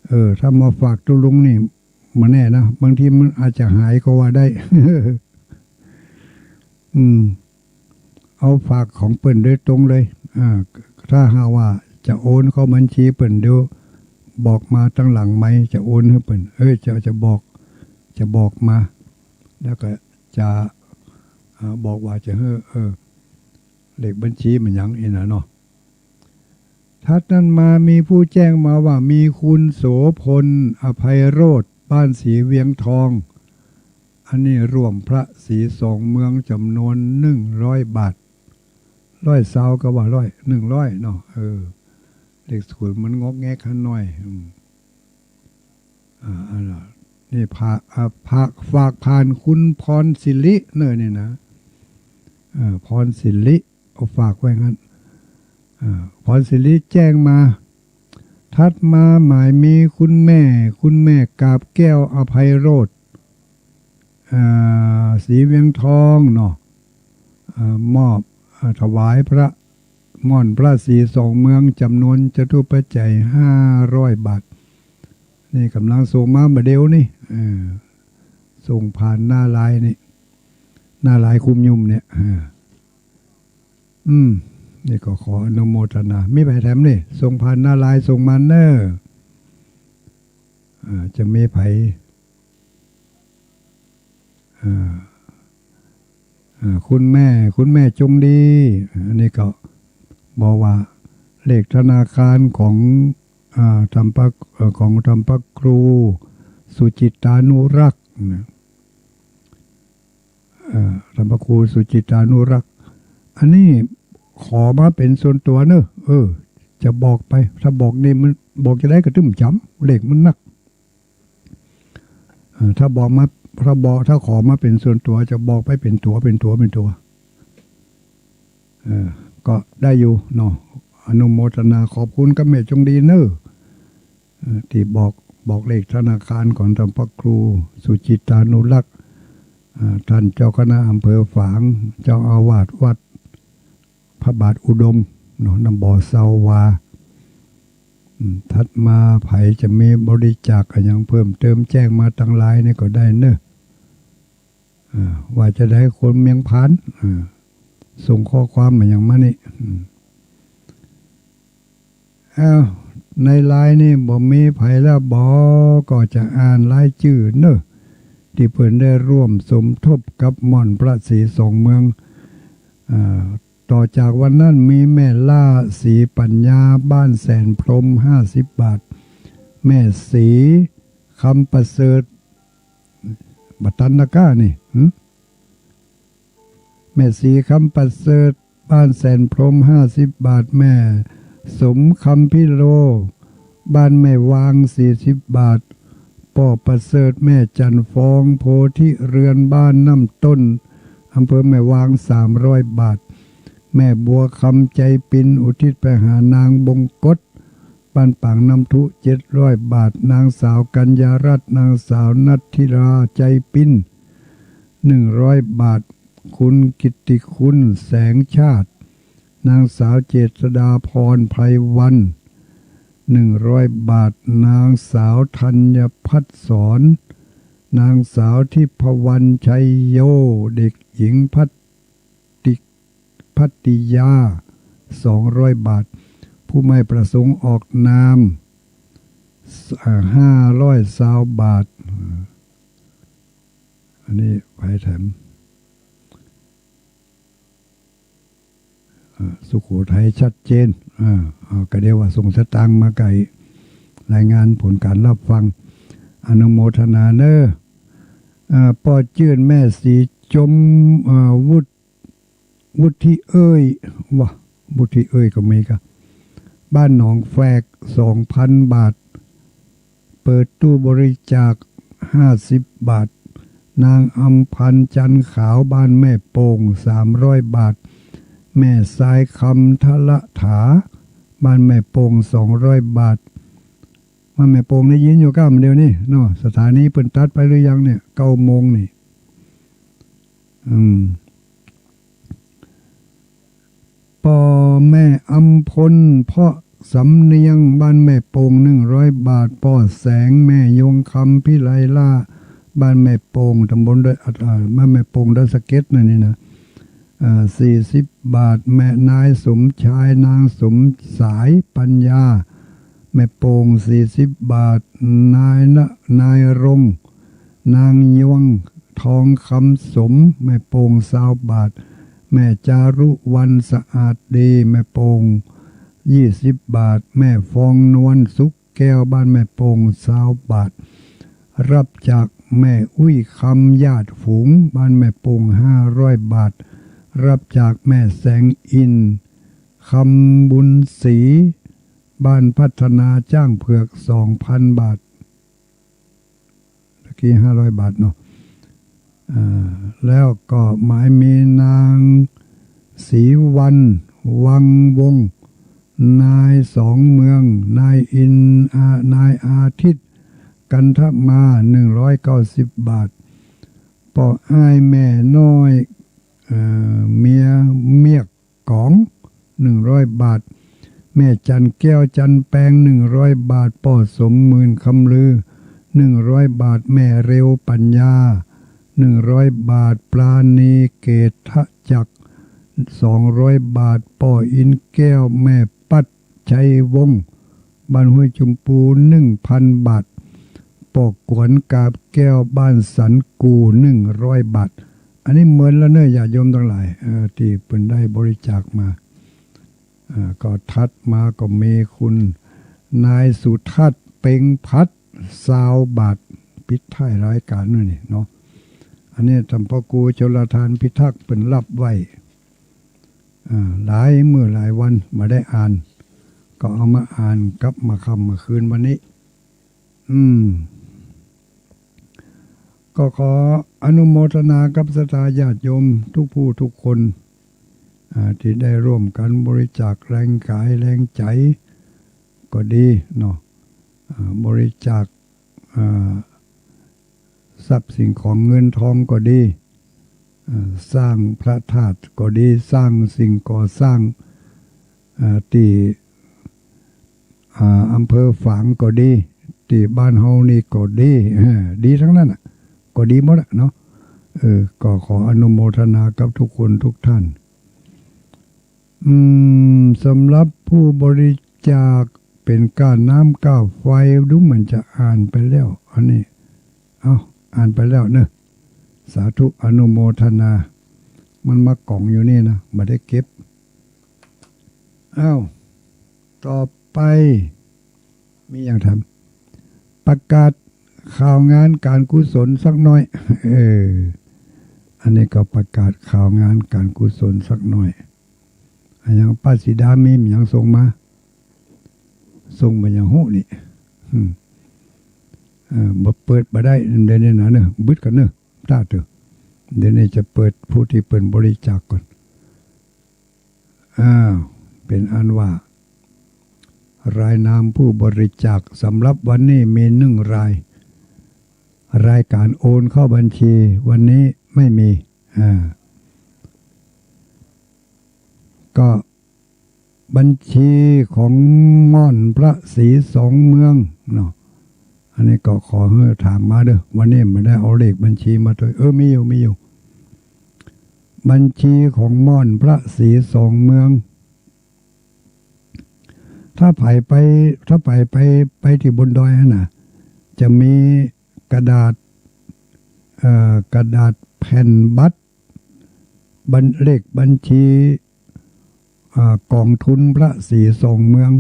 เออ ถ้ามาฝากตุ๊ลุงนี่ บ่แน่นะ บางทีมันอาจจะหายก็ว่าได้ อืม เอาฝากของเปิ้นโดยตรงเลย อ่า ถ้าหากว่าจะโอนเข้าบัญชีเปิ้น เดี๋ยวบอกมาตังหลังไมค์ จะโอนหื้อเปิ้น เอ้ย จะ จะบอก จะบอกมา แล้วก็จะ อ่า บอกว่าจะหื้อ เออ เลขบัญชีมันหยังอี้นะเนาะ ถัดนั้นมามีผู้แจ้งมาว่ามีคุณโสภณ อภัยโรจน์ บ้านศรีเวียงทอง อันนี้ร่วมพระศรีสองเมืองจ๋ำนวนหนึ่งร้อยบาท ร้อยซาวก็ว่าร้อย หนึ่งร้อยเนาะ เออ เลขศูนย์มันงอกแงกหันหน่อย อืม อ่า อันน่ะ นี่ฝาก อ่า ฝาก ฝากผ่านคุณพรสิริเน่อนี่นะ อ่า พรสิริ เอาฝากไว้งั้น อ่า พรสิริแจ้งมา ถัดมาหมายมีคุณแม่ คุณแม่กาบแก้ว อภัยโรจน์ อ่า ศรีเวียงทองเนาะ อ่า มอบ อ่า ถวายพระ ม่อนพระศรีสองเมืองจ๋ำนวนจตุปัจจัยห้าร้อยบาท นี่ก่ำลังส่งมาบ่าเดี่ยวนี่ เออ ส่งผ่านหน้าไลน์นี่ หน้าไลน์คุมยุมเนี่ย เออ อืม นี่ก็ขออนุโมทนา มีใผแถมนี่ ส่งผ่านหน้าไลน์ส่งมาเน่อ อ่า จะมีใผ อ่า อ่า คุณแม่ คุณแม่จงดี อันนี้ก็บอกว่าเลขธนาคารของ อ่า ธรรมพระ เอ่อ ของธรรมพระครูสุจิตตานุรักษ์นะ เอ่อ ธรรมพระครูสุจิตตานุรักษ์ อันนี้ขอมาเป๋นส่วนตั๋วเน่อ เออ จะบอกไป ถ้าบอกนี่มันบอกจะได้กระตึ้มจ๋ำ เลขมันนัก เอ่อ ถ้าบอกมา ถ้าบอก ถ้าขอมาเป๋นส่วนตั๋ว จะบอกไปเป๋นตั๋ว เป๋นตั๋ว เป๋นตั๋ว เออ ก็ได้อยู่เนาะ อนุโมทนาขอบคุณกับแม่จงดีเน่อ เอ่อ ตี้บอก บอกเลขธนาคารของธรรมพระครูสุจิตตานุรักษ์ อ่า ท่านเจ้าคณะอำเภอฝาง เจ้าอาวาสวัดพระบาทอุดมเนาะ น้ำบ่อเซาวา อืม ถัดมาใผจะมีบริจาคอะหยังเพิ่มเติมแจ้งมาตังไลน์นี่ก็ได้เน่อ อ่า ว่าจะได้คนเมียงพาน อ่า ส่งข้อความมาหยังมานี่ อืม อ้าว ในไลน์นี่บ่มีใผแล้วบ่ ก็จะอ่านรายจื้อเน่อ ตี้เปิ้นได้ร่วมสมทบกับม่อนพระศรีสองเมือง อ่า ต่อจากวันนั้นมีแม่ล่าศรีปัญญา บ้านแสนพรหม ห้าสิบบาท แม่ศรีคำประเสริฐ บ่ตันนะก้านี่ หึ แม่ศรีคำประเสริฐ บ้านแสนพรหม ห้าสิบบาท แม่สมคำพิโล บ้านแม่วาง สี่สิบบาท ป้อประเสริฐ แม่จันทร์ฟอง โพธิเรือน บ้านน้ำต้น อำเภอแม่วาง สามร้อยบาท แม่บัวคำ ใจปิน อุทิศไปหานางบงกต บ้านปางน้ำทุ เจ็ดร้อยบาท นางสาวกัญญารัตน์ นางสาวนัทธิรา ใจปิน หนึ่งร้อยบาท คุณกิตติคุณ แสงชาติ นางสาวเจษฎาพร ไพรวรรณ หนึ่งร้อยบาท นางสาวธัญพัฒน์สอน นางสาวทิพวรรณ ชัยโย เด็กหญิงพัตติ พัตติยา สองร้อยบาท ผู้ไม่ประสงค์ออกนาม อ่า ห้าร้อยซาวบาท อันนี้ใผแถม อ่า สุโขทัยชัดเจน อ่า อ่า ก็เดียวว่าส่งสตางค์มาไก่ รายงานผลการรับฟัง อนุโมทนาเน่อ อ่า ป้อจื้น แม่ศรีจม อ่า วุฒิ วุฒิเอ้ย วะ วุฒิเอ้ยก็มีกะ บ้านหนองแฝก สองพันบาท เปิดตู้บริจาค ห้าสิบบาท นางอำพันธ์ จันทร์ขาว บ้านแม่โป่ง สามร้อยบาท แม่ทรายคำ ทะละถา บ้านแม่โป่ง สองร้อยบาท บ้านแม่โป่งได้ยินอยู่ก้าเดี๋ยวนี้เนาะ สถานีเปิ้นตัดไปหรือยังเนี่ย เก้าโมงนี่ อืม ป้อแม่อำพล เพาะ สำเนียง บ้านแม่โป่ง หนึ่งร้อยบาท ป้อแสง แม่ยวงคำ พิไลล่า บ้านแม่โป่ง ตำบลดอย อ่า บ้านแม่โป่ง ดอยสะเก็ด นั่นนี่นะ อ่า สี่สิบบาท แม่ นายสมชาย นางสมสาย ปัญญา แม่โป่ง สี่สิบบาท นายณ นายรงค์ นางยวง ทองคำสม แม่โป่ง ซาวบาท แม่จารุวรรณ สะอาดดี แม่โป่ง ยี่สิบบาท แม่ฟองนวล สุขแก้ว บ้านแม่โป่ง ซาวบาท รับจากแม่อุ้ยคำ ญาติฝูง บ้านแม่โป่ง ห้าร้อยบาท รับจากแม่แสงอิน คำบุญศรี บ้านพัฒนา จ้างเผือก สองพันบาท ตะกี้ ห้าร้อยบาทเนาะ อ่า แล้วก็หมายมีนางศรีวรรณ วังวงศ์ นายสองเมือง นายอิน อ่า นายอาทิตย์ กันทมา หนึ่งร้อยเก้าสิบบาท ป้ออ้ายแม่น้อย เอ่อ เมียเมียก ก๋อง หนึ่งร้อยบาท แม่จันแก้ว จันแปง หนึ่งร้อยบาท ป้อสมหมื่น คำลือ หนึ่งร้อยบาท แม่เร็ว ปัญญา หนึ่งร้อยบาท ปราณี เกตจักร สองร้อยบาท ป้ออินแก้ว แม่ปัด ชัยวงศ์ บ้านห้วยจุมปู หนึ่งพันบาท ป้อกวน กาบแก้ว บ้านสันกู หนึ่งร้อยบาท อันนี้เมินแล้วเนอะ ญาติโยมตังหลาย เอ่อ ตี้เปิ้นได้บริจาคมา อ่า ก็ถัดมาก็มีคุณนายสุทัศน์ เพ็งพัฒน์ ซาวบาท ปิดท้ายรายก๋านนี่เนาะ อันนี้ต้านพระครูชลทานพิทักษ์เปิ้นฮับไว้ อ่า หลายมื้อหลายวันบ่ได้อ่าน ก็เอามาอ่านกับเมื่อค่ำเมื่อคืนวันนี้ อืม ก็ขออนุโมทนากับศรัทธาญาติโยมทุกผู้ทุกคน อ่า ตี้ได้ร่วมกั๋นบริจาคแฮงก๋ายแฮงใจ๋ก็ดีเนาะ อ่า บริจาค อ่า ทรัพย์สิ่งของเงินทองก็ดี เอ่อ สร้างพระธาตุก็ดี สร้างสิ่งก่อสร้าง เอ่อ ตี้ อ่า อำเภอฝางก็ดี ตี้บ้านเฮานี่ก็ดี เออ ดีตังนั้นน่ะ ก็ดีหมดอะเนาะ เออ ก็ขออนุโมทนากับทุกคนทุกท่าน อืม สำหรับผู้บริจาคเป๋นก้าน้ำก้าไฟ ดูเหมือนจะอ่านไปแล้ว อันนี้ เอ้า อ่านไปแล้วเนอะ สาธุอนุโมทนา มันมาก๋องอยู่นี่นะ บ่ได้เก็บ อ้าว ต่อไป มีหยังถาม ประกาศข่าวงานก๋านกุศลสักหน้อย เออ อันนี้ก็ประกาศข่าวงานก๋านกุศลสักหน้อย อะหยัง ป้าสีดา มีหยังส่งมา ส่งมาหยังฮู้นี่ อืม เออ บ่เปิดบ่ได้ เดี๋ยวนี้นะเนอะ บึดก่อนเนอะ ต้าเต๊อะ เดี๋ยวนี้จะเปิดผู้ตี้เปิ้นบริจาคก่อน อ้าว เป๋นอันว่า รายนามผู้บริจาคสำหรับวันนี้มีหนึ่งราย รายก๋านโอนเข้าบัญชีวันนี้ไม่มี อ่า ก็บัญชีของม่อนพระศรีสองเมืองเนาะ อันนี้ก็ขอหื้อถามมาเด้อ วันนี้บ่ได้เอาเลขบัญชีมาตวย เออ มีอยู่ มีอยู่ บัญชีของม่อนพระศรีสองเมือง ถ้าใผไป ถ้าใผไป ไปตี้บนดอยหั้นน่ะ จะมีกระดาษ เอ่อ กระดาษแผ่นบัตร บัญ เลขบัญชี อ่า ก๋องทุนพระศรีสองเมือง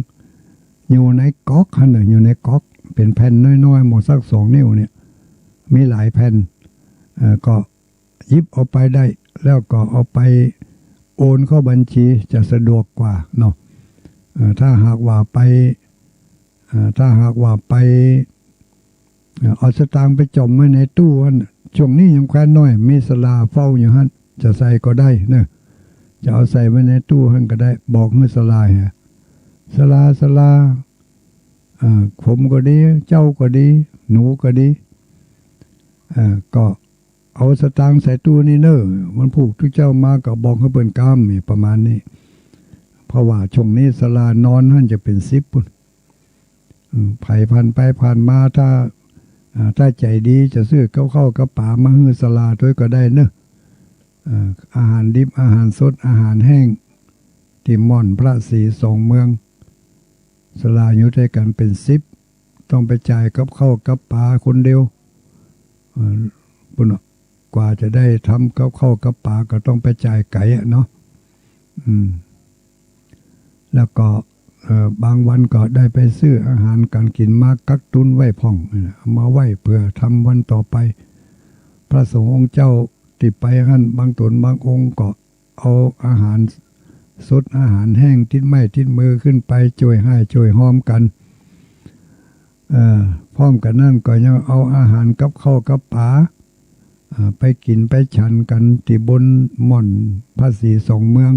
อยู่ในก๊อกหั้นเน่อ อยู่ในก๊อก เป๋นแผ่นน้อยๆ หมดสักสองนิ้วเนี่ย มีหลายแผ่น เอ่อ ก็ หยิบเอาไปได้ แล้วก็เอาไปโอนเข้าบัญชีจะสะดวกกว่าเนาะ เอ่อ ถ้าหากว่าไป เอ่อ ถ้าหากว่าไป เอ่อ เอาสตางค์ไปจ่อมไว้ในตู้หั้น ช่วงนี้ยังแคว้นน้อย มีศาลาเฝ้าอยู่หั้น จะใส่ก็ได้เนอะ จะเอาใส่ไว้ในตู้หั้นก็ได้ บอกหื้อศาลาฮะ ศาลา ศาลา เอ่อ ผมก็ดี เจ้าก็ดี หนูก็ดี เอ่อ ก็ เอาสตางค์ใส่ตู้นี่เน่อ วันพูกตุ๊เจ้ามาก็บอกหื้อเปิ้นกำ นี่ประมาณนี้ เพราะว่าช่วงนี้ศาลานอนหั้นจะเป๋นสิบปู๊น อืม ใผผ่านไปผ่านมา ถ้า อ่า ถ้าใจ๋ดีจะซื้อกับข้าวกับป๋ามาหื้อศาลาตวยก็ได้เนาะ อ่า อาหารดิบ อาหารสด อาหารแห้ง ตี้ม่อนพระศรีสองเมือง ศาลาอยู่ตวยกั๋นเป๋นสิบ ต้องไปจ่ายกับข้าวกับป๋าคนเดียว เอ่อ ปู๊นเนาะ กว่าจะได้ทำกับข้าวกับป๋าก็ต้องไปจ่ายไก๋อะเนาะ อืม แล้วก็ เอ่อ บางวันก็ได้ไปซื้ออาหารก๋านกิ๋นมากักตุนไว้พ่อง เอามาไว้เปื้อทำวันต่อไป พระสงฆ์องค์เจ้าตี้ไปหั้น บางต๋นบางองค์ก็ เอาอาหารสดอาหารแห้งติดไม้ติดมือขึ้นไปจ้วยฮ้ายจ้วยฮอมกั๋น เอ่อ พร้อมกั๋นนั้นก็ยังเอาอาหารกับข้าวกับป๋า เอ่อ ไปกิ๋นไปฉันกั๋นตี้บนม่อนพระศรีสองเมือง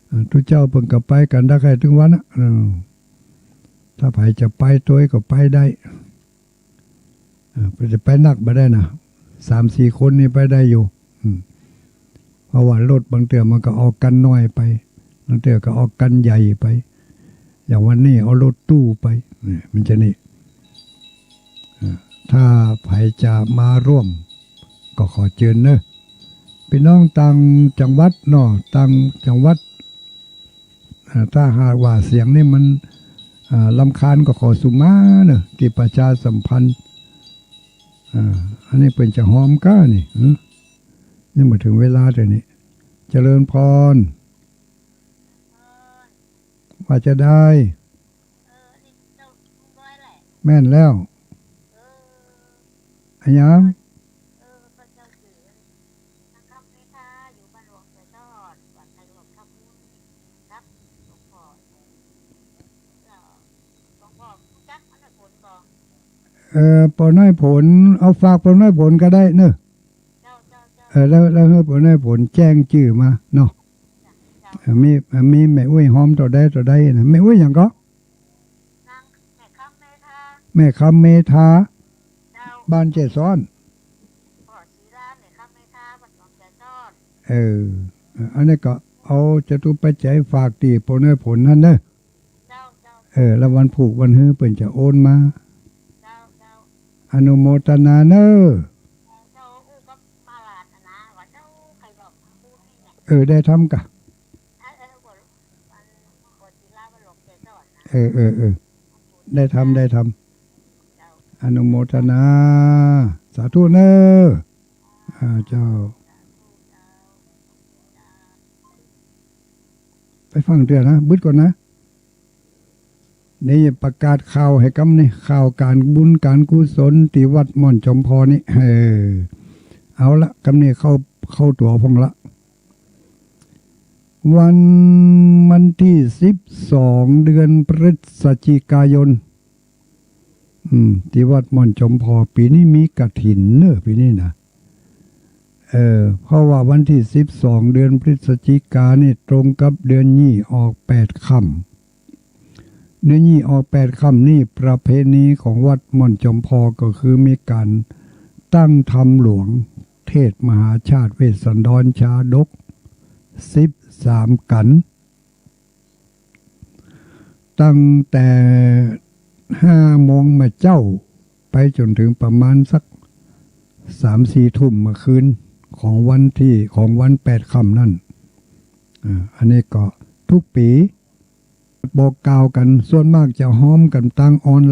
เอ่อ ตุ๊เจ้าเปิ้นก็ไปกั๋นได้แค่ตึงวันอะ เออ ถ้าใผจะไปตวยก็ไปได้ เออ จะไปนักบ่ได้นะ สามสี่คนนี่ไปได้อยู่ อืม เพราะว่ารถบางเตื้อมันก็เอาคันน้อยไป บางเตื้อก็เอาคันใหญ่ไป อย่างวันนี้เอารถตู้ไป เนี่ย มันจะนี่ เออ ถ้าใผจะมาร่วม ก็ขอเจิญเนาะ ปี้น้องต่างจังหวัดเนาะ ต่างจังหวัด อ่า ถ้าหากว่าเสียงนี่มัน อ่า รำคาญก็ขอสุมาเนาะ ตี้ประชาสัมพันธ์ อ่า อันนี้เปิ้นจะฮอมก้านี่ หึ ยังบ่เถิงเวลาเตื้อนี่ เจริญพร ว่าจะได้ แม่นแล้ว อะหยัง เออ ป้อน้อยผล เอาฝากป้อน้อยผลก็ได้เนาะ เออ แล้ว แล้วหื้อป้อน้อยผลแจ้งจื้อมาเนาะ เออ มี มีแม่อุ๊ยฮอมเต้าใดเต้าใดนะ แม่อุ๊ยหยังก็ แม่คำเมธา บ้านแจซ้อน เออ อันนี้ก็เอาจตุปัจจัยฝากตี้ป้อน้อยผลหั้นเนาะ เออ แล้ววันพูกวันฮื้อเปิ้นจะโอนมา อนุโมทนาเนาะ เออ ได้ทำก่ะ เออ เออ เออ ได้ทำ อนุโมทนา สาธุเนาะ อ่า เจ้า ไปฟังเตื้อนะ บึดก่อนนะ นี่ประกาศข่าวหื้อกำนี่ ข่าวก๋านบุญก๋านกุศลตี้วัดม่อนจอมพอนี่ เออ เอาละ กำนี่เข้า เข้าตั๋วพ่องละ วัน วันตี้สิบสอง เดือนพฤศจิกายน อืม ตี้วัดม่อนจอมพอ ปี๋นี้มีกฐินเนาะ ปี๋นี้นะ เออ เพราะว่าวันตี้สิบสอง เดือนพฤศจิกานี่ตรงกับเดือนยี่ออกแปดค่ำ เดือนยี่ออกแปดค่ำนี่ประเพณีของวัดม่อนจอมพอก็คือมีก๋านตั้งธรรมหลวง เทศน์มหาชาติเวสสันดรชาดก สิบสามกัณฑ์ ตั้งแต่ห้าโมงเมื่อเจ๊า ไปจ๋นเถิงประมาณสักสามสี่ทุ่มเมื่อคืนของวันตี้ ของวันแปดค่ำนั้น อ่า อันนี้ก็ทุกปี๋บอกกล่าวกั๋น ส่วนมากจะฮอมกั๋นตางออน